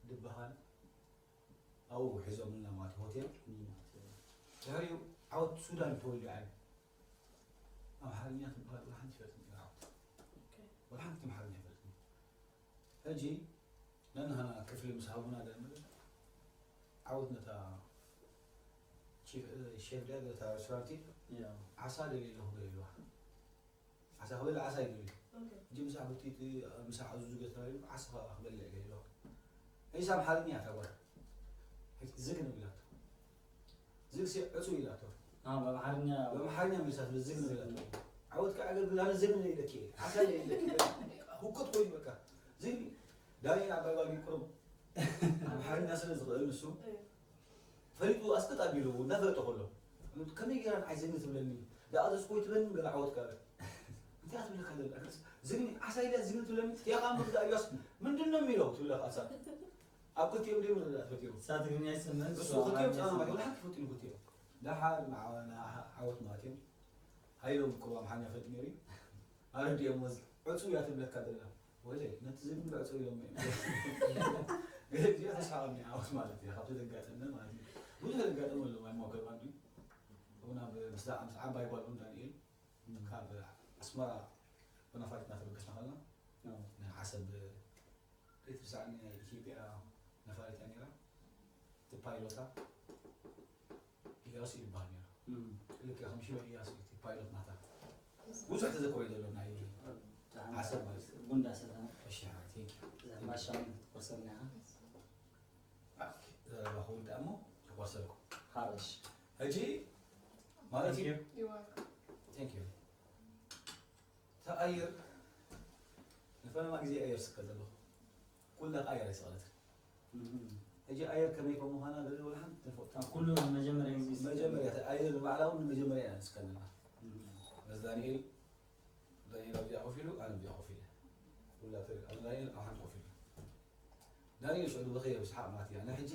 ዝበሃል ኣብኡ ሒዞምልና ማለት እዩ ሆቴል። ድሕሪኡ ዓወት ሱዳን ተወልደ ኣይ ኣምሓርኛ ትበሃል ወላ ሓንቲ ይፈልጥ ነይሩ ዓወት። ወላ ሓንቲ ኣምሓርኛ ይፈልጥ ነይሩ። ሕጂ ነንሃና ክፍሊ ምስ ሃቡና ደምር ዓወት ነታ ቺፍ፣ እ፣ ሼፍ ድያ ነታ ሬስቶራንቲ ያ። ዓሳ ደልየ ኣለኹ ገለ ኢልዋ። ዓሳ ክበልዕ ዓሳ ይደልዩ። ኦኬ። ሕጂ ምሳሕ ብቲ፣ እቲ ምሳሕ ኣዙዙ ገለ ተባሂሉ ዓሳ ክበልዕ ገለ ኢልዋ። ሕጂ ኣምሓርኛ እያ እታ ጓል። ሕጂ ዝግ ነው ኢላቶ። ዝግ ሲ ዕጹ ኢላቶ። አ፣ በአምሓርኛ በአምሓርኛ መልሳት ዝግ ነው ኢላቶ። ዓወት ከዐገልግል ኣነ ዝግ ነው ኢለኪ። ዓሳ ነው ኢለኪ። ሁከት ኮይኑ በቃ። ዝግ ዳኒ ኣባባል ይቁረብ። ኣምሓርኛ ስለ ዝኽእል ንሱ ፈሊጡ ኣስቅጥ ኣቢሉ እናፈለጠ ከሎ ከመይ ጌራ ንዓይ ዝግ ትብለኒ? ደኣ ዘስኮይ ትበኒ ገለ ዓወት ጋር። እንታይ ትብለካ ዘላ? ዝግ ዓሳ ኢላ ዝግ ትብለኒ? ያኻ ምርዳ እያስ ምንድን ነው የሚለው? ትብለካ ኣሳ። ኣብ ክልቲኦም ደይ ምርዳእ ፈትዮም። እሳ ትግርኛ ይሰምዕን እሱ እሱ ክልቲኦም ኣምሓርኛ ጸማማት ይሰምዕ። ወላ ሓንቲ ፈትዮም ክልቲኦም። ደሓር ንዓ-፣ ንዓ-፣ ዓወት ማለት እዮም። ሃይሎም እኮ ኣምሓርኛ ፈልጥ ነይሩ እዩ። ኣረዲኦም ወዝ ዕጹ እያ ትብለካ ዘላ። ወይለይ፣ ነቲ ዝብል ዕጹ ኢሎም እዮም። ግን እዚኣ ተስሓቐኒ ዓወት ማለት እያ። ካብቲ ዘጋጠመ ማለት እዩ። ብዙሕ ዘጋጠመ ኣሎ፣ ማይ ሞከር ባንዱ። እውን ኣብ ምስ ደኣ-፣ ምስ ዓባይ ጓል እውን ዳንኤል፣ ካብ ኣስመራ ብነፋሪት እናተበገስና ከለና፣ ኣዎ። ንዓሰብ ከይትርሳዕኒ ናይ ኢትዮጵያ ነፋሪት እያ ነይራ። እቲ ፓይሎታ ኢያሱ ይበሃል ነይሩ። እም። ልክዕ ከም ሽመ ኢያሱ እቲ ፓይሎት ናታ። ብዙሕ ተዘክሮ እዩ ዘሎ ናይ ዓሰብ ማለት እዩ። ጉንዳ ሰተና። እሺ፣ thank you። እዛ ባሻ እውን ክትቆርሰልና ኢኻ። ኦኬ፣ ዘረባ ክውዳእ እሞ ተቆርሰልኩ። ሓረሽ። ሕጂ ማለት እዩ። Thank you. You're welcome. Thank you። እታ ኣየር ንፈለማ ግዜ ኣየር ስከ ዘለኹ። ኩላ ኣየር ኣይሰቐለትን። እም። ሕጂ ኣየር ከመይ ከም ምዃና ገለ ወላ ሓንቲ ትፈልጥ። ኣብ ኩሉ መጀመርያ ግዜ ስከ መጀመርያ፣ እታ ኣየር ንባዕላ እውን ንመጀመርያ እያ ንስከ ዘለና። እም። በዚ ዳንኤል፣ ዳንኤል ኣብዚኣ ኮፍ ኢሉ፣ ኣነ ኣብዚኣ ኮፍ ኢለ። ኩላ ትርኢ፣ ኣብ ዳንኤል ኣብ ሓንቲ ኮፍ ኢሉ። ዳንኤል ሽዑ ዝበኸየ ብስሓቕ ማለት እያ። ኣነ ሕጂ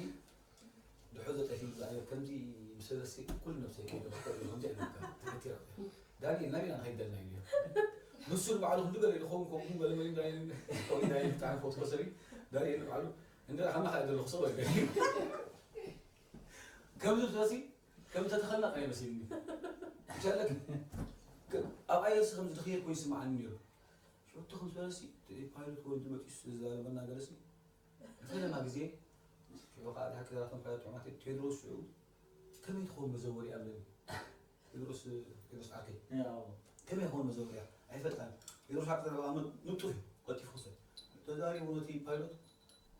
ድሖ ዘጠፊ ዝኣየ ከምዚ ምስ ሰለስቲ ኩሉ ነብሰይ ከይደ ክኸዱ ከምዚ ኣይነበርካ። ተፈቲራ። ዳንኤል ናበይ ኢና ንኸይድ ዘለና ኢሉ። ንሱ ንባዕሉ ክንዲ ገለ ኢሉ ኸውን ከምኡ ገለ መሊም ዳንኤል፣ ከምኡ ዳንኤል ብጣዕሚ ፈትዎ ሰብ እዩ። ዳንኤል ንባዕሉ እንደ ሓና ኸኣ ዘለኹ ሰብ ኣይገርም። ከምዚ ብሰለስቲ ከም ተተኸልና ጥራይ መሲልኒ። ይሻለክ። ከ-፣ ኣብ ኣየርሲ ከምዚ ድኽየት ኮይኑ ይስምዓኒ ነይሩ። ሽዑ ከም ዝበለሲ፣ እቲ ፓይለት ወዲ መጺኡስ ዝዛረበና ገለሲ፣ ፈለማ ግዜ፣ ሽዑ ኸዓ እቲ ሓቂ ዘራቶም ፓይለት ጥዑማት እዮም። ቴድሮስ ሽዑ፣ ከመይ ትኸውን መዘወሪ ኣለኒ? ቴድሮስ፣ ቴድሮስ ዓርከይ። ያው። ከመይ ይኸውን መዘወርያ? ኣይፈልጣን። ቴድሮስ ሓቂ ዘረባ ኣመል ንጡፍ እዩ፣ ቀልጢፉ ክሰብ። ተዛሪቡ ነቲ ፓይሎት፣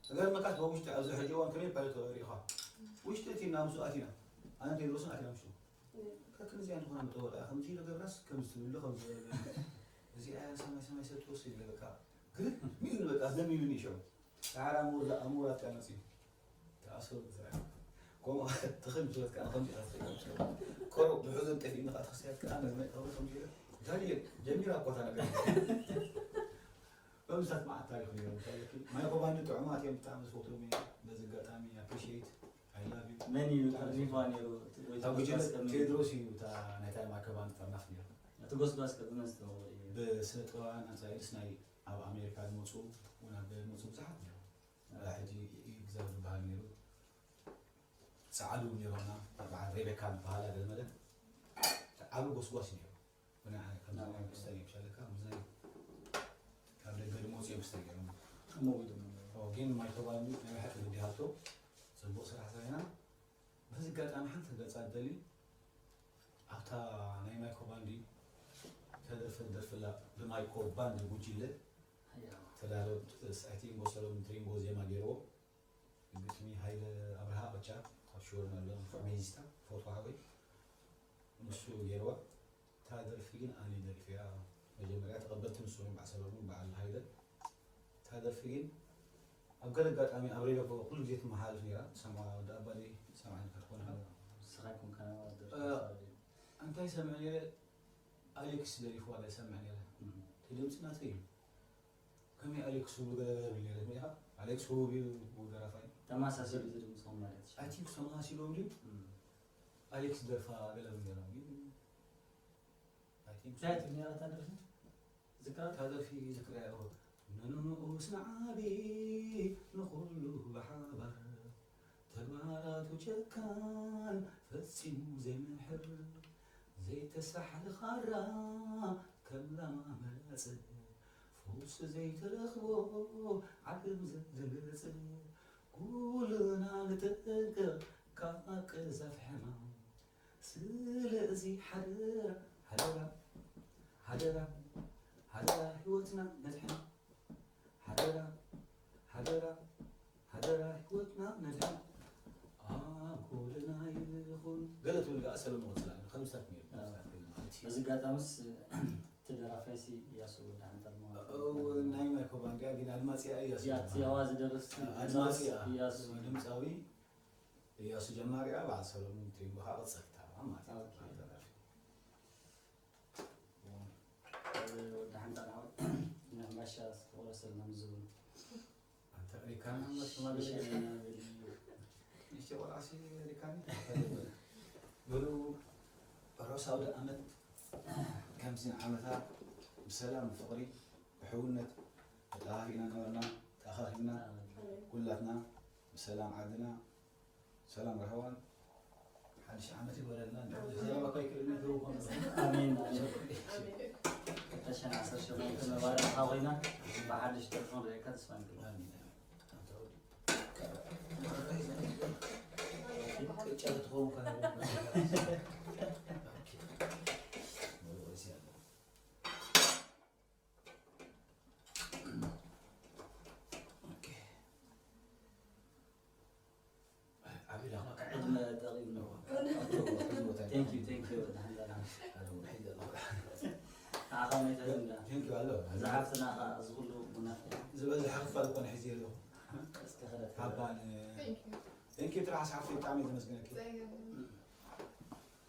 እገርመካስ፣ ብውሽጢ ኣብዚ ሕጂ እዋን ከመይ ፓይለት ሪኢኻ? ውሽጢ እቲ ናብ ምስኡ ኣቲና። ኣነ ቴድሮስን ኣቲና ምስኡ። ከክንዚኣ ዝኾነ መተወርያ፣ ከምዚ ነገርናስ ከምዚ ትብሉ፣ ከምዚ እዚኣ ሰማይ ሰማይ ሰብ ትወስድ ኢለ በቃ። ግርም ኢሉ በቃ፣ ኣስደሚሙኒ ሽዑ። ሰዓራ ኣሙር-፣ ኣሙራት እያ መጺኡ። ተኣሰሩ ብስራሕ። ከምኡ ትኽል ብስረት ከኣ ከምዚ ኢኻ ትኽእል። ቆሮ ብሕዘን ጠፊእኒ ከኣ ተኽስያት ከኣ መዝመ-፣ ከምዚ ኢለ። ዳንኤል፣ ጀሚራ እኮ እታ ነገር። በብዛት መዓት ታሪኽ ነይሩ። ማይኮ ባንድ ጥዑማት እዮም፣ ብጣዕሚ ዝፈትዎም እዮም። በዚ ኣጋጣሚ ኣፕሪሺየት፣ ኣይ ላቭ ዩ። መን እዩ ጠርኒፋ ነይሩ? እቲ ወይ እታ ጉጅለ ተስፋ እስከምን? ቴድሮስ እዩ፣ እታ ናይታ ማይኮ ባንድ ጠርናፍ ነይሩ። እቲ ጎስጓስ ከ ብመን ዝተመወደ እዩ? ብስነ ጥበባውያን ኣንጻር ኢልስ ናይ ኣብ ኣሜሪካ ዝመጹ፣ እውን ኣብ ዝመጹ ብዙሓት ነይሩ። ሕጂ ይግዛው ዝበሃል ነይሩ። ጸዓዱ ነይሮና፣ በዓል ሬቤካ ዝበሃላ ገለ መለ። ዓቢ ጎስጓስ ነይሩ። ብናይ ከምዚ ናይ ክስታይ ይብሻለካ፣ ከምዚ ናይ ካብ ደገ ድመጹ እዮም ክስታይ ገይሮም። እሞ ወይ ድማ ኦ፣ ግን ማይኮ ባንዲ ናይ ብሓቂ ግዲ ሃብቶ፣ ጽቡቕ ስራሕ ሰሪሕና። በዚ ኣጋጣሚ ሓንቲ ክገልጻ ዝደሊ፣ ኣብታ ናይ ማይኮ ባንዲ ተደርፈ ደርፍላ ብማይኮ ባንዲ ጉጅለ ኣያ። ተዳለወት፣ ሳይቲንጎ ሰሎሞን ትሪንጎ ዜማ ገይርዎ። ግጥሚ ሃይለ ኣብርሃ፣ በቻ ካብ ሽወርና ኣሎ፣ ንፉዕ ቤዚስታ፣ ፈትዋ ሓወይ። ንሱ ገይርዋ። እታ ደርፊ ግን ኣነ ደሪፈያ። መጀመርያ ተቐበልቲ ንሱ እዮም፣ በዓል ሰለሙን በዓል ሃይለ። እታ ደርፊ ግን ኣብ ገለ ኣጋጣሚ ኣብ ሬድዮ እኮ ኩሉ ግዜ ትመሓላለፍ ነይራ። ትሰምዓ ወዲ ኣባዲ፣ ትሰምዓኒ ክትኮን ኢኻ። ንስኻ ኣይኮንካን ኣብ ደርፊ እ፣ ተሳተፍ። እንታይ ይሰምዕ ነይረ? ኣሌክስ ደሪፍዋ ዶ ይሰምዕ ነይረ? እም። እቲ ድምፂ ናተይ እዩ። ከመይ ኣሌክስ ውብ ገለ ገለ ብል ነይረ? ስሚዕኻ? ኣሌክስ ውብ እዩ፣ ውብ ደራፋይ። ተመሳሲሉ ዝድምፆም ማለት እዩ። ኣይ ቲንክ ተመሳሲሎም ድዩ? እም። ኣሌክስ ደርፋ ገለ ብል ነይሮም ግን፣ ኣይ ቲንክ እንታይ ትብል ነይራ እታ ደርፊ? ዝክራ? እታ ደርፊ ዝክራ እያ። ንንኡስ ንዓቢ ንኹሉ ብሓባር፣ ተግባራቱ ጨካን ፈጺሙ ዘይምሕር፣ ዘይተሳሕል ኻራ ከም ላማ መላጽ፣ ፈውሲ ዘይተረኽቦ ዓለም ዘደንግጽ፣ ኩልና ንጠንቀቕ ካብ ቀዛፊ ሕማም። ስለዚ ሓደራ፣ ሓደራ፣ ሓደራ፣ ሓደራ ህይወትና ነድሕን። ሓደራ፣ ሓደራ፣ ሓደራ ህይወትና ነድሕን። ኣብ ጎደና ይኹን ገለ ትብል ደኣ ሰለሙ ቅጽላ፣ ከምስታት ነይሩ፣ ኣዎ። ከምስታት ነይሩ ማለት እዩ። በዚ ኣጋጣሚስ፣ እቲ ደራፋይሲ እያሱ ወዲ ሓንተር ማለት እዩ። እው፣ ናይ ማይኮ ባንድ እያ፣ ግን ኣድማጺ እያ እያሱ እያ፣ እቲ ይበሃል። ኣዋዚ ደረፍቲ ኣድማጺ እያ። እያሱ። ድምጻዊ እያሱ ጀማሪ እያ፣ በዓል ሰለሙን ትሪንጎ ከዓ ቀጸልታ ማለት እዩ። ኦኬ። በዓል ደራፊ። ወዲ ሓንታ ናው ንሕምባሻ ዝተቆረሰልና ምዝቡ። ኣንተ ሪካን ሓምባሽ ሽማግለ ሽማግለ። ንእሽተይ ቆልዓ ሲ ሪካን። በሉ፣ ርሑስ ኣውደ ኣመት። ከምዚ ዓመታ ብሰላም፣ ብፍቕሪ፣ ብሕውነት ተጠኻኺብና ነበርና፣ ተኣኻኺብና፣ ኣሜን። ኩላትና ብሰላም ዓድና፣ ሰላም ራህዋን ሓድሽ ዓመት ይግበረልና። እንድሕር ዘረባ እኮ ኣይክእልን እዩ፣ ክህቡ ከሎ። ኣሜን፣ ኣሜን። ክልተ ሽሕን ዓሰርተ ሸሞንተ መባርኽኻ ኮይና፣ ብሓድሽ ጥርሑ ንሪኤካ ተስፋ ንገብር። ኣሜን፣ ኣሜን። ኣንታ ወዲ። ቅጫ ክትኸውን ከላ። ኦኬ። ኦኬ። ዓቢ ዳማ ዕድመ ጠቒሙ። Thank you, thank you። ደሓን ደሓን። ንዓኻ እውን ኣይትሕዝን ዳ። Thank you ኣሎ። እዛ ሓፍትና ኸዓ እዚ ኩሉ ቡና ኣፍልሓ። ዝበዝሐ ክፋል እኮ ኣነ ሒዘ ኣለኹ። እስከ ኸለት ሓባ ን-፣ Thank you። Thank you ጥራሕ ሓፍተይ፣ ብጣዕሚ እየ ዘመስግነኪ። ጸገም።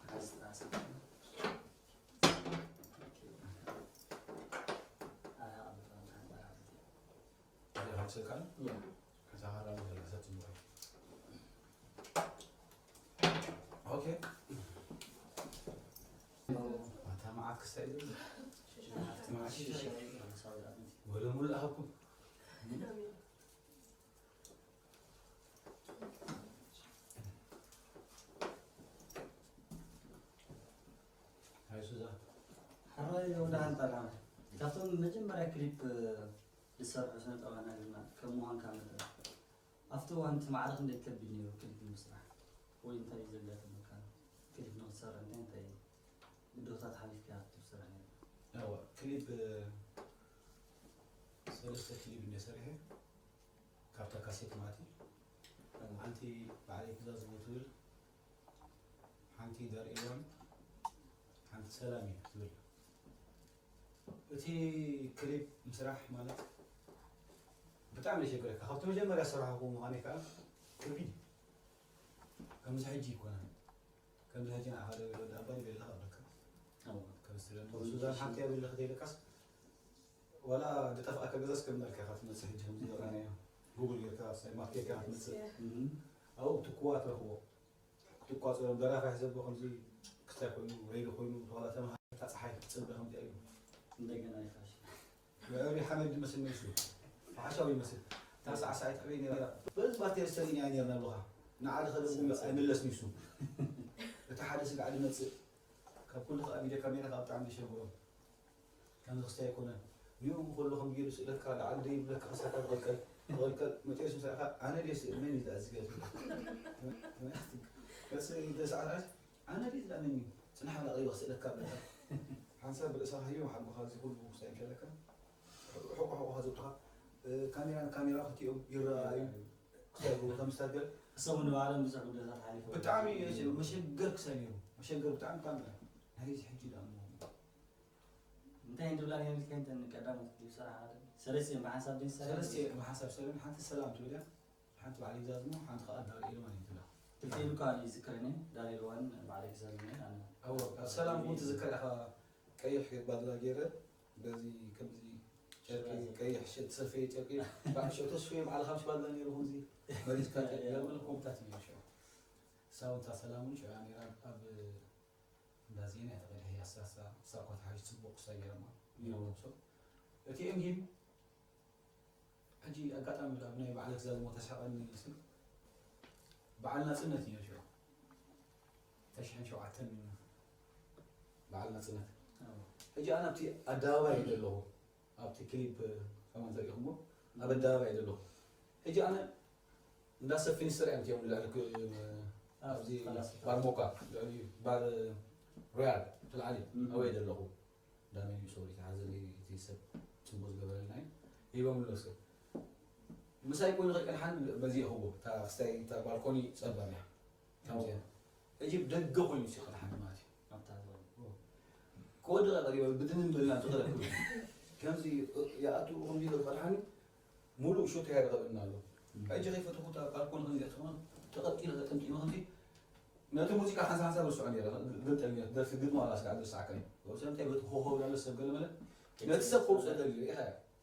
ሓዝ ጥራሕ ሓዝ። ኣያ፣ ኣብ ጥራሕ ሓዝ ጥራሕ ሓዝ። ኣያ፣ ሃምሳ ካልእ? ያ። ከዛ ኻራ ነው ያለ፣ ዘት ነው። ኦኬ። ኣታ መዓት ክስታይ ዝብል። መዓት ክስታይ። ወደ ሙሉ ኣሃኩም። ሃይ ሱዛ። ሕራይ ወደ ሃንጣላ። ካብቶም መጀመርያ ክሊፕ ዝሰርሑ ስነ ጥበባውያን ሃገርና ከም ምዃንካ መጠን፣ ኣብቲ እዋን እቲ ማዕረ ክንደይ ከቢድ ነይሩ ክሊፕ ንምስራሕ? ወይ እንታይ እዩ ዘጋጠመካ? ክሊፕ ንክትሰርሕ እንታይ እንታይ ብድሆታት ሓሊፍካ ክትሰርሕ ነይሩ? ያው ክሊፕ፣ ሰለስተ ክሊፕ እንደ ሰሪሐ፣ ካብታ ካሴት ማለት እዩ። ሓንቲ ባዕለይ ትእዛዝ ትብል፣ ሓንቲ ዳር ኤልዋን፣ ሓንቲ ሰላም እዩ ትብል። እቲ ክሊፕ ምስራሕ ማለት ብጣዕሚ የሸግረካ። ካብቲ መጀመርያ ዝሰራሕኩዎ ምዃነይ ከዓ ከቢድ እዩ። ከምዚ ሕጂ ኣይኮነን። ከምዚ ሕጂ ንዓኻ ዶ ወዲ ኣባይ ቤላ ካብ ደካ። ኣዎ። ከም ስትደሊ ከምዚ ሱዛን ሓንቲ እያ ቤላ ክትደልካስ ዋላ ዝጠፍኣካ ገዛስ ከም መልካ ኢኻ ትመጽእ። ሕጂ ከምዚ ዝበልናዮ ጉግል ጌርካ ሳይ ማርኬት ኢኻ ትመጽእ። እም። ኣብኡ ክትኳ ትረኽቦ። ክትቋጸሮም ደራፋይ ዘቦ ከምዚ ክስታይ ኮይኑ፣ ሬድዮ ኮይኑ፣ ዋላ ተማሃሪ እታ ጸሓይ ክትጽበ ከምዚኣ ኢሉ። እንደገና ይፋሽ። ወሪ ሓመድ ይመስል ነይሱ። ሓሻው ይመስል። እታ ሳዕሳዒት ኣበይ ነይራ? በዚ ባቴሪ ሰሪና እያ ነይርና ኣለኻ። ንዓዲ ኸደ ኣይምለስ ንሱ። እቲ ሓደ ስጋዕ ዝመጽእ። ካብ ኩሉ ኸኣ ቪድዮ ካሜራ ካብ ብጣዕሚ ዘሸግሮም። ከምዚ ክስታይ ኣይኮነን። ንኡ ከሎ ከም ገይሩ ስእለካ፣ ላዕሊ ደይ ይብለካ፣ ክሳካ ትቕልቀል፣ ትቕልቀል፣ መጤሱ ስእለካ፣ ኣነ ድየ ስእል፣ መን እዩ ዝኣዝገ? ገስ፣ ገስ፣ ኣነ ድየ ዝኣመኒ? ጽናሕ፣ ኣነ ቀሪበ ክስእለካ፣ ብለካ። ሓንሳብ ብርእስኻ ህዩ፣ ሓጎኻ፣ እዚ ኩሉ ክስታይ እንከለካ፣ ሕቑ፣ ሕቑ፣ ሕቑኻ ዘውጥኻ፣ እ፣ ካሜራ ንካሜራ ክልቲኦም ይረኣዩ። ክሳይ ብኡ ከም ዝታገል፣ ሰሙን ንባዕሎም ብዙሕ ጉዳያት ሓሊፎም። ብጣዕሚ እዩ መሸገር ክሳብ ነይሩ። መሸገር ብጣዕሚ ብጣዕሚ እዩ። ናይ እዚ ሕጂ ደኣ እሞ እንታይ እንድብላ ነይሩ ኢልካ እንተ ቀዳሞት ሰራሕ ሓደ ሰለስቲኦም ብሓንሳብ ድን ሰራሕ ሰለስተ ብሓንሳብ ሰለምን ሓንቲ ሰላም ትብል እያ። ሓንቲ በዓል ይዛዝሞ ሓንቲ ከዓ ዳር ኢልማን እዩ ትብላ። ክልቲኡ እኳ ይዝክረኒ ዳር ኢልዋን በዓል ይዛዝሞ ኣነ ኣዎ ኣብ ሰላም እውን ትዝከር ኢኻ። ቀይሕ ባድላ ገይረ በዚ ከምዚ ጨርቂ ቀይሕ ሸ- ተሰፈየ ጨርቂ ባዕል ሸቶ ስፈየ ባዕልኻ ምስ ባድላ ነይሩ ከምዚ መሪፅካ ጨርቂ ገርመለ ከምታት እዩ ሽዑ። ሳውንታ ሰላም እውን ሽዑ ነይራ ኣብ እንዳ ዜና እያ ተቐዲሐ ያሳሳ ሳኳ ተሓሽ ፅቡቕ ክሳይ ገይረማ ነይሮም ሰብ እቲ እንጊም ሕጂ ኣጋጣሚ ኣብ ናይ በዓል ክዛዝሞ ተሳቐኒ ስል በዓል ናፅነት እዩ ነሽዑ ተሽሕን ሸውዓተን በዓል ናፅነት ሕጂ ኣነ ኣብቲ ኣደባባይ እየ ዘለኹ ኣብቲ ክሊፕ ከማን ተሪእኹሞ ኣብ ኣደባባይ እየ ዘለኹ ሕጂ ኣነ እንዳ ሰብ ፊኒስተር እዮም እቲኦም ልዕሊ ኣብዚ ባር ሞካ ልዕሊ ባር ሮያል ትልዓሊ ኣበይ ዘለኹ ዳመን እዩ ሰው ተሓዘለይ እቲ ሰብ ፅቡቅ ዝገበረልና እዩ ሂቦም ኣለስ ምሳይ ኮይኑ ከቀድሓን በዚ ይኸቦ ክስታይ ባልኮኒ ፀባብ እያ ከምዚኣ ሕጂ ደገ ኮይኑ ሲ ቀድሓን ማለት እዩ ኣብታ ዞን ክወድቐ ቀሪበ ብድንን ብልና ዝኸለኩ ከምዚ ይኣቱ ከምዚ ይኸዱ ቀድሓኒ ሙሉእ ሹት ያደረገልና ኣሎ ሕጂ ከይፈተኹ ባልኮኒ ከምዚ ተቐጢለ ተጠምጢመ ከምዚ ነቲ ሙዚቃ ሓንሳ ሓንሳ ርስዖ ነይረ ግልጠል ነይረ ደርፊ ግጥሚ ዋላ ስጋዕ ዝርስዓካ እዩ ወሰብ እንታይ በቲ ሆሆ ዳለ ሰብ ገለ መለ ነቲ ሰብ ከውፅኦ ደልዩ ኢኻ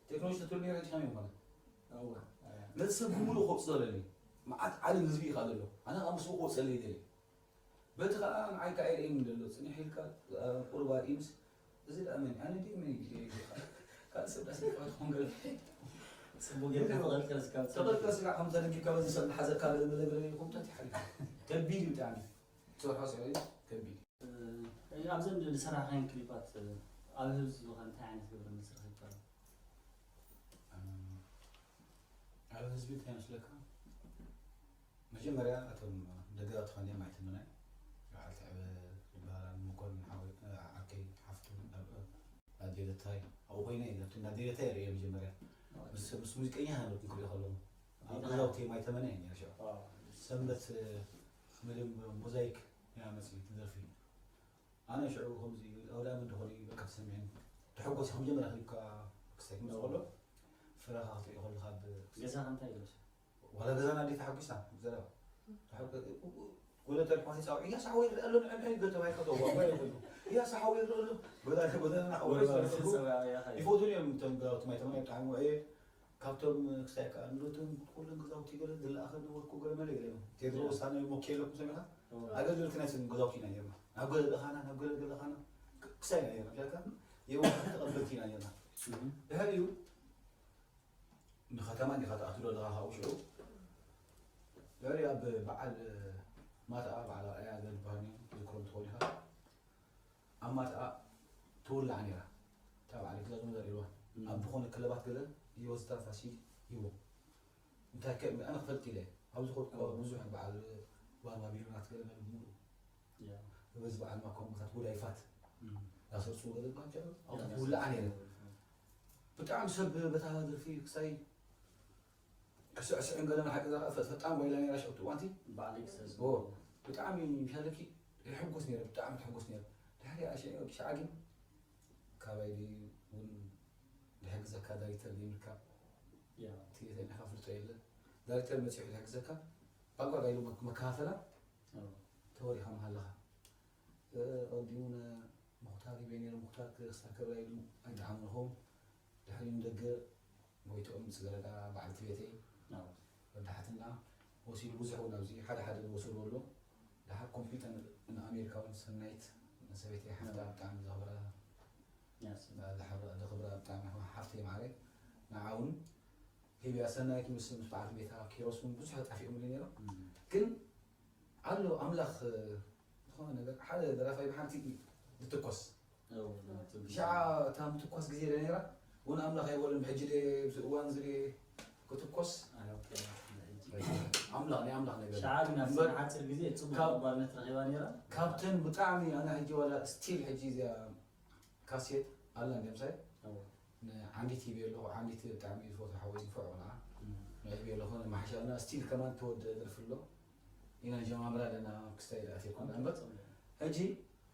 ቴክኖሎጂ ተትህሉ ነይሩ ሕጂ ከመይ ምኾነ ነቲ ሰብ ብምሉእ ከውፅኦ ደልዩ መዓት ዓለም ህዝቢ ኢኻ ዘሎ ኣነ ከዓ ምስኡ ከውፅለይ ደልዩ በቲ ከዓ ንዓይ ከዓ የርእየኒ ዘሎ ፅንሕ ኢልካ ቁሩብ ኣርእምስ እዚ ደኣ መን ኣነ ድዩ መን እዩ ካልእ ሰብ ዳስ ይፋት ኾን ገለ ፅቡቅ ጌርካ ተቐልቀስ ካብ ተቐልቀስ ከዓ ከም ተደጊካ በዚ ሰብ ሓዘካ ለመለግረ ይኹምታት ይሓልፍ ከቢድ እዩ ብጣዕሚ ትሰርሖ ስለ ከቢድ ኣብዘን ዝሰራሕካየን ክሊፓት ኣብ ህዝቢ ዝኾነ እንታይ ዓይነት ግብረ መልሲ ረኺብካ ኣሎ? ኣብ ህዝቢ እንታይ መስለካ መጀመርያ እቶም ደገ ትኾንዮም ኣይትምናይ በዓል ትዕበ ዝበሃላ መኮንን ሓወይ ዓርከይ ሓፍቱ ናብ ኣዴለታይ ኣብኡ ኮይነ እየ ነቲ ናብ ኣዴለታይ ርእየ መጀመርያ ምስ ምስ ሙዚቀኛ ነበርኩ ክሪኦ ከለኹ ኣብ ገዛውቲ ማይ ተመነ እየ ነይረ ሽዑ ሰንበት ምድም ሞዛይክ እያ መፅእ ትደርፊ ኣነ ሽዑ ከምዚ ኣውዳሚ እንደኾነ እዩ በቃ ተሰሚዐኒ ተሐጎስ ከም ጀመረ ክሪካ ክሳይ ክመፅ ከሎ ፍረኻ ክትሪኦ ከለኻ ብ ገዛ እንታይ ይለብስ ዋላ ገዛና እንዴት ተሓጒሳ ዘረባ ወደ ተልኳሲ ፃውዒ እያ ሳሕወ ይረአ ኣሎ ንዕብሐ ይገተባ ይከተዋ ይኸሉ እያ ሳሕወ ይረአ ኣሎ ጎዳና ጎዳና ናኸወ ይፈትሉ እዮም እቶም ገዛውቲ ማይ ተመና ብጣዕሚ ውዕየ ካብቶም ክሳይ ከዓ እንዶቶም ኩለን ገዛውቲ ገለ ዝለኣኸ ነበርኩ ገለ መለ ገለ ቴድሮስ ኣነ ሞኬ ኣለኩም ሰሚዕካ ኣገልገልቲ ናይ ስም ገዛውቲ ኢና ነርና ናብ ገለ ደኻና ናብ ገለ ገለኻና ክሳይ ኢና ነርና ጃካ የዋ ተቐበልቲ ኢና ነርና ድሕሪኡ ንኸተማ እንዲኻ ትኣትሎ ኣለኻ ካብኡ ሽዑ ድሕሪ ኣብ በዓል ማትኣ በዓል ኣያ ዝበሃል ዝክሮም ትኸውን ኢኻ ኣብ ማትኣ ትውላዕ ነይራ እታ በዓል ክዛዝሙ ዘርእልዋ ኣብ ዝኾነ ክለባት ገለ ይወስዳ ፋሲል ይቦ እንታይ ከ ኣነ ክፈልጥ ኢለ ኣብ ዝኾንኩ ብዙሕ በዓል ባርባ ሚሉናት ገለ ሙሉ በዚ በዓል ማኮምቦታት ጉዳይፋት ዳሰርፁ ገለ ባንቻ ኣብታ ትውላዕ ነይረ ብጣዕሚ ሰብ በታ ደርፊ ክሳይ ክስዕስዕን ገለ ሓቂ ዘረአ ፈጣን ዋይላ ነይራ ሸቱ ዋንቲ በዓል ክሰዝ ብጣዕሚ ምሻለኪ ይሕጎስ ነይረ ብጣዕሚ ትሕጎስ ነይረ ድሕሪ ሻዓ ግን ካባይ እውን ዝሕግዘካ ዳይረክተር ዘይምርካብ ትይተኛ ፍልጦ የለ ዳይረክተር መፅሑ ዝሕግዘካ ባጓ ኢሉ መከፋፈላ ተወሪኻ መሃለኻ ቀዲሙ ሙክታር ይበይ ነይሩ ሙክታር ክስታ ከብላ ኢሉ ኣይደሓምንኹም ድሕሪ ንደገ ጎይትኦም ዝገረዳ በዓልቲ ቤተይ ወዳሓትና ወሲዱ ብዙሕ እውን ኣብዚ ሓደ ሓደ ዝወሰዱ ኣሎ ድሓር ኮምፒተር ንኣሜሪካ እውን ሰናይት ሰበይተይ ሓፍታ ብጣዕሚ ዘኽብራ ዘኽብራ ብጣዕሚ ሓፍተይ ማዕረ ንዓ እውን ሊብያ ሰናይት ምስ ምስ በዓልቲ ቤታ ኪሮስ እውን ብዙሕ ጠፊኦምሉ ነይሮም ግን ኣሎ ኣምላኽ ዝኾነ ነገር ሓደ ደራፋይ ብሓንቲ ዝትኮስ ሻዓ እታ ምትኳስ ግዜ ዶ ነይራ እውን ኣምላኽ ኣይበሉን ብሕጂ ደ ኣብዚ እዋን እዚ ክትኮስ ኣምላኽ ናይ ኣምላኽ ነገር ሸዓ ግን ኣብ ሓፂር ግዜ ፅቡቅ ተቐባልነት ረኺባ ነይራ ካብተን ብጣዕሚ ኣነ ሕጂ ዋላ ስቲል ሕጂ እዚኣ ካሴት ኣላ እንዲምሳይ ንዓንዲት ሂበ ኣለኹ ዓንዲት ብጣዕሚ ዝፈትሖ ሓወይ ዝፈዑ ቆልዓ ንዕቢ ኣለኹ ንማሕሻልና ስቲል ከማን ተወደ ደርፊ ኣሎ ኢና ጀማምራ ኣለና ክስታይ ኢላ ኣትየኩም እምበር ሕጂ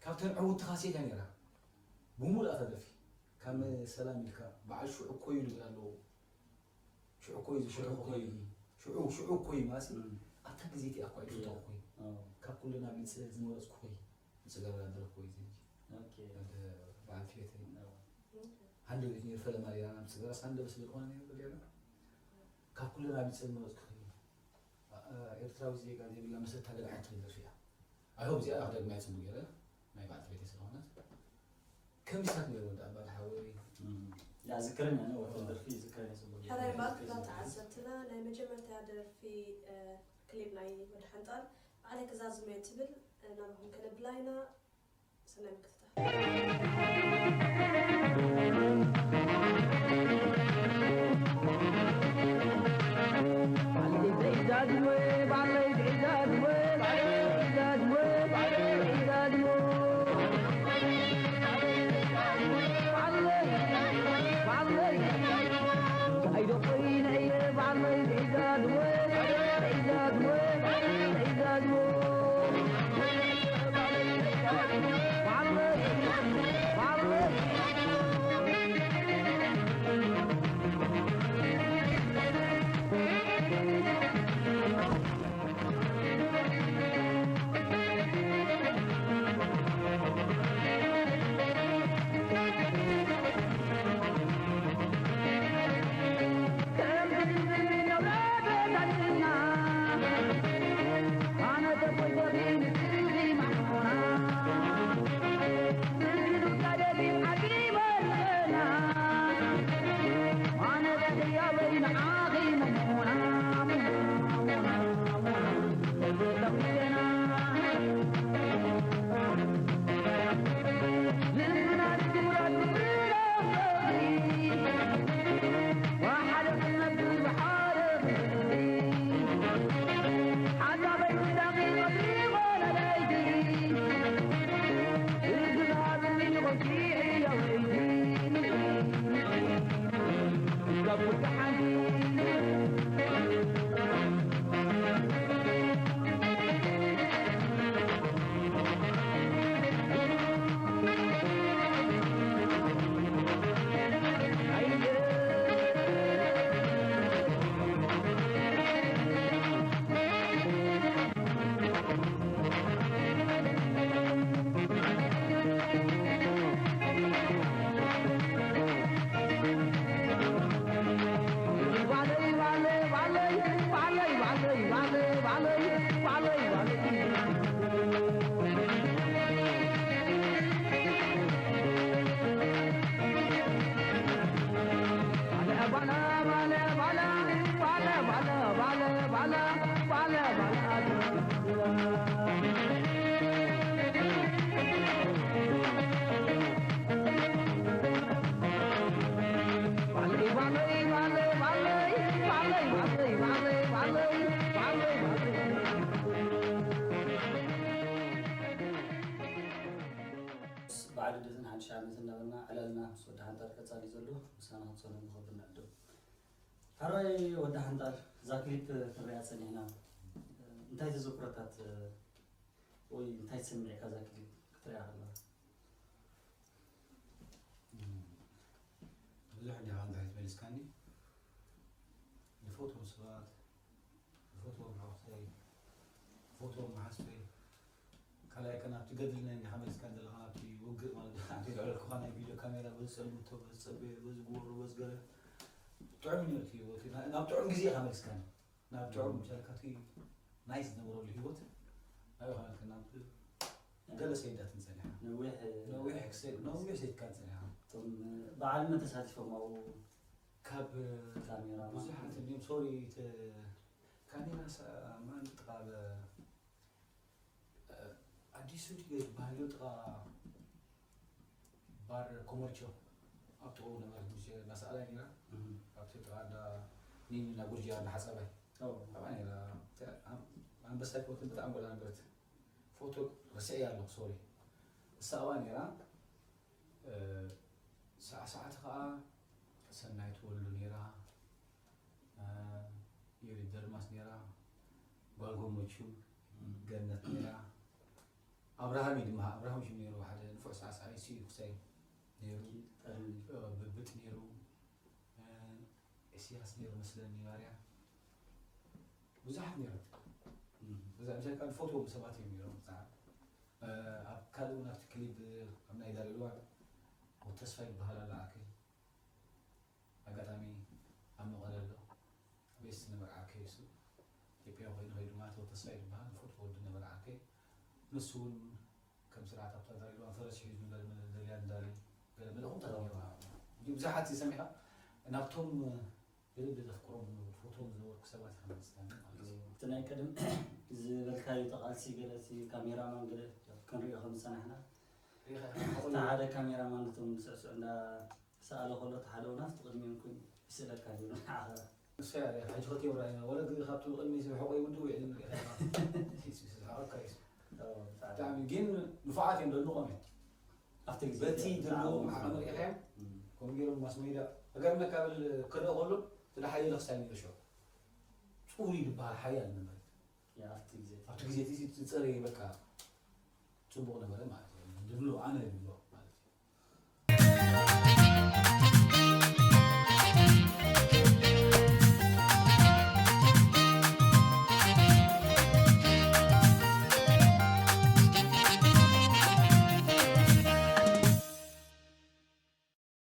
ካብተን ዕውትኻ ሴት እያ ነይራ። ብሙሉእ እታ ደርፊ ካብ ሰላም ኢልካ በዓል ሽዑ እኮ እዩ ዝብል ኣለዎ። ሽዑ እኮ እዩ ዝሸጠ እኮ እዩ። ሽዑ ሽዑ እኮ እዩ ማለት እዩ። ኣብታ ግዜ እቲኣ እኮ እዩ ዝሸጠ እኮ እዩ። ካብ ኩለን ኣብሊፀ ዝመረፅኩ እኮ እዩ። ዝፀገበላ ደረፍኩ እዩ ዘንጂ በዓልቲ ቤተይ። ሃንደ ቤት ነይሩ ፈለማ ሌላ ናብ ዝገረስ ሃንደ በስ ዝኾነ ነይሩ ገለ ካብ ኩለን ኣብሊፀ ዝመረፅኩ እኮ እዩ። ኤርትራዊ ዜጋ ዘይብላ መሰታ ገለ ዓይነት ትብል ደርፊ እያ። ኣይሆብ እዚኣ ክደግማ እየ ፅቡቅ ገይረ ናይ በዓልቲ ቤተይ ስለሆነት ከሚሳት ነይሩ ወዲ ኣባል ሓወይ። ያ ዝክረኛ ነው ወደ ደርፊ ዝክረኛ ጽቡቅ። ሕራይ ባር ክብራት ተዓዘብትና ናይ መጀመርታ ደርፊ ክሊፕ ናይ ወዲ ሓንጣል ባዕለይ ክዛዝመ ትብል ናባኹም ከነብላ ኢና። ሰናይ ምክትታል። በዓል ልደትን ሓድሽ ዓመት እናበልና ዕላልና ምስ ወዲ ሓንጣል ቀጻሊ ዘሎ ምሳና ክንጸንሑ ንኸብል ንዕድም። ሕራይ ወዲ ሓንጣል እዛ ክሊፕ ክንሪኣ ጸኒሕና። እንታይ ተዘክሮታት ወይ እንታይ ተሰሚዕካ እዛ ክሊፕ ክትሪኣ ከለኻ? ብዙሕ እንዲኻ እንታይ ትመልስካኒ? ዝፈትዎም ሰባት ዝፈትዎም ኣሕዋተይ፣ ዝፈትዎም መሓዝተይ፣ ካልኣይ ከ ናብቲ ገድሊ ናይ እንዲኻ መሊስካ ዘለኻ ናብቲ ውግእ ማለት እዩ። ሓንቲ ዘዕለልኩኻ ናይ ቪድዮ ካሜራ በዚ ጸልምቶ፣ በዚ ጸበየ፣ በዚ ጉወሮ፣ በዚ ገለ ጥዑም እዩ ነቲ ህይወት እዩ። ናብ ጥዑም ግዜ ኢኻ መሊስካኒ። ናብ ጥዑም ምሻልካ እቲ ናይስ ዝነበረሉ ህይወት ናብኡ ኸዓ ናብ ገለ ሰይዳትን ጸኒሓ። ነዊሕ ነዊሕ ክሰ-፣ ነዊሕ ሰይድካን ጸኒሓ። እቶም በዓል መን ተሳቲፎም ኣብኡ? ካብ ካሜራ ብዙሓት እንዲሁም ሶሪ ተ-፣ ካሜራ ሳ-፣ ማን ጥቓ በ-፣ ኣዲሱ ድዩ ዝበሃል እዩ ጥቓ ባር ኮመርቾ ኣብ ጥቕኡ ነበረት ሙሴ እናሰኣላ ነይራ። እም። ኣብቲ ጥቓ እንዳ ኒኒ እና ጉርጅያ እናሓጸባ። ኦ። ኣብኣ ነይራ። እታ ኣም-፣ ኣንበሳ ህይወትን ብጣዕሚ ጓል ነበረት። ፎቶ ረሲዐያ ኣለኹ፣ ሶሪ። እሳ ኣብኣ ነይራ። እ፣ ሳዕሳዕቲ ኸኣ ሰናይት ወልዱ ነይራ። እ፣ ዮዲት ደርማስ ነይራ። ጓል ጎመቹ፣ ገነት ነይራ። ኣብርሃም እዩ ድማ ኣብርሃም ሽም ነይሩ፣ ሓደ ንፉዕ ሳዕሳዒ ስዩ ክሳይ ነይሩ። ብብጥ ነይሩ። ኢስያስ ነይሩ መስለኒ፣ ባርያ። ብዙሓት ነይሩ። እዛ ምሳሌ ካብ ዝፈትዎም ሰባት እዮም ነይሮም። ኣብ ካልእ እውን ኣብቲ ክሊፕ ኣብ ናይ ዳሪልዋ ተስፋ ይበሃል ኣሎ ዓርከይ። ኣጋጣሚ ኣብ መቐለ ኣሎ። ኣብ ኤስ ዝነበረ ዓርከይ እሱ ኢትዮጵያ ኮይኑ ከይዱ ማለት ተስፋ ይበሃል። ዝፈትዎ ወዲ ነበረ ዓርከይ። ንሱ እውን ከም ስርዓት ኣብታ ዳሪልዋ ፈረስ ሒዙ ገለ መለ ደልያ እንዳለ ገለ መለ ኹም ተረሚሩ። ብዙሓት ሰሚኻ ናብቶም ብልቢ ዘፍቅሮም ዝፈትዎም ዝነበርኩ ሰባት ኢኻ መስለኒ ማለት እዩ። እቲ ናይ ቀደም ዝበልካዮ ተቓልሲ ገለ እቲ ካሜራማን ገለ ክንሪኦ ከም ዝጸናሕና ሪኢኻ ኢኻ እቲ ሓደ ካሜራማን ነቶም ስዕስዕ እንዳ ሰኣለ ከሎ እቲ ሓደ እውን ኣብቲ ቅድሚኦም ኮይኑ ይስእለካ ነይሩ ንዓኻ። ንሱ እያ ሪኢኻ ሕጂ ክልቲኦም ራእይና ወለ ግዜ ካብቲ ብቕድሚ ስርሑ ቆይ ውድው ኢሉ ንሪኢኻ ኢኻ። ኢሱ፣ ኢሱ፣ ዝሓቐካ ኢሱ። ኦ፣ ብጣዕሚ። ብጣዕሚ ግን ንፉዓት እዮም ደንቖም እዮም። ኣብቲ ግዜ በቲ እቲ ዘለዎም ዝዓበዱ ዓቕሚ ሪኢኻዮም እም። ከምኡ ገይሮም ማስ ሜድያ እገርመካ ብል ክርእ ከሎ እቲ ደሓየለ ክሳይ ነይሩ ሸው። ጽሩይ ዝበሃል ሓያል ነበረ። ያ፣ ኣብቲ ግዜ እቲ ኣብቲ ግዜ እቲ ዝጸረየ በቃ ጽቡቕ ነበረ ማለት እዩ። ዝብሎ ኣነ ዝብሎ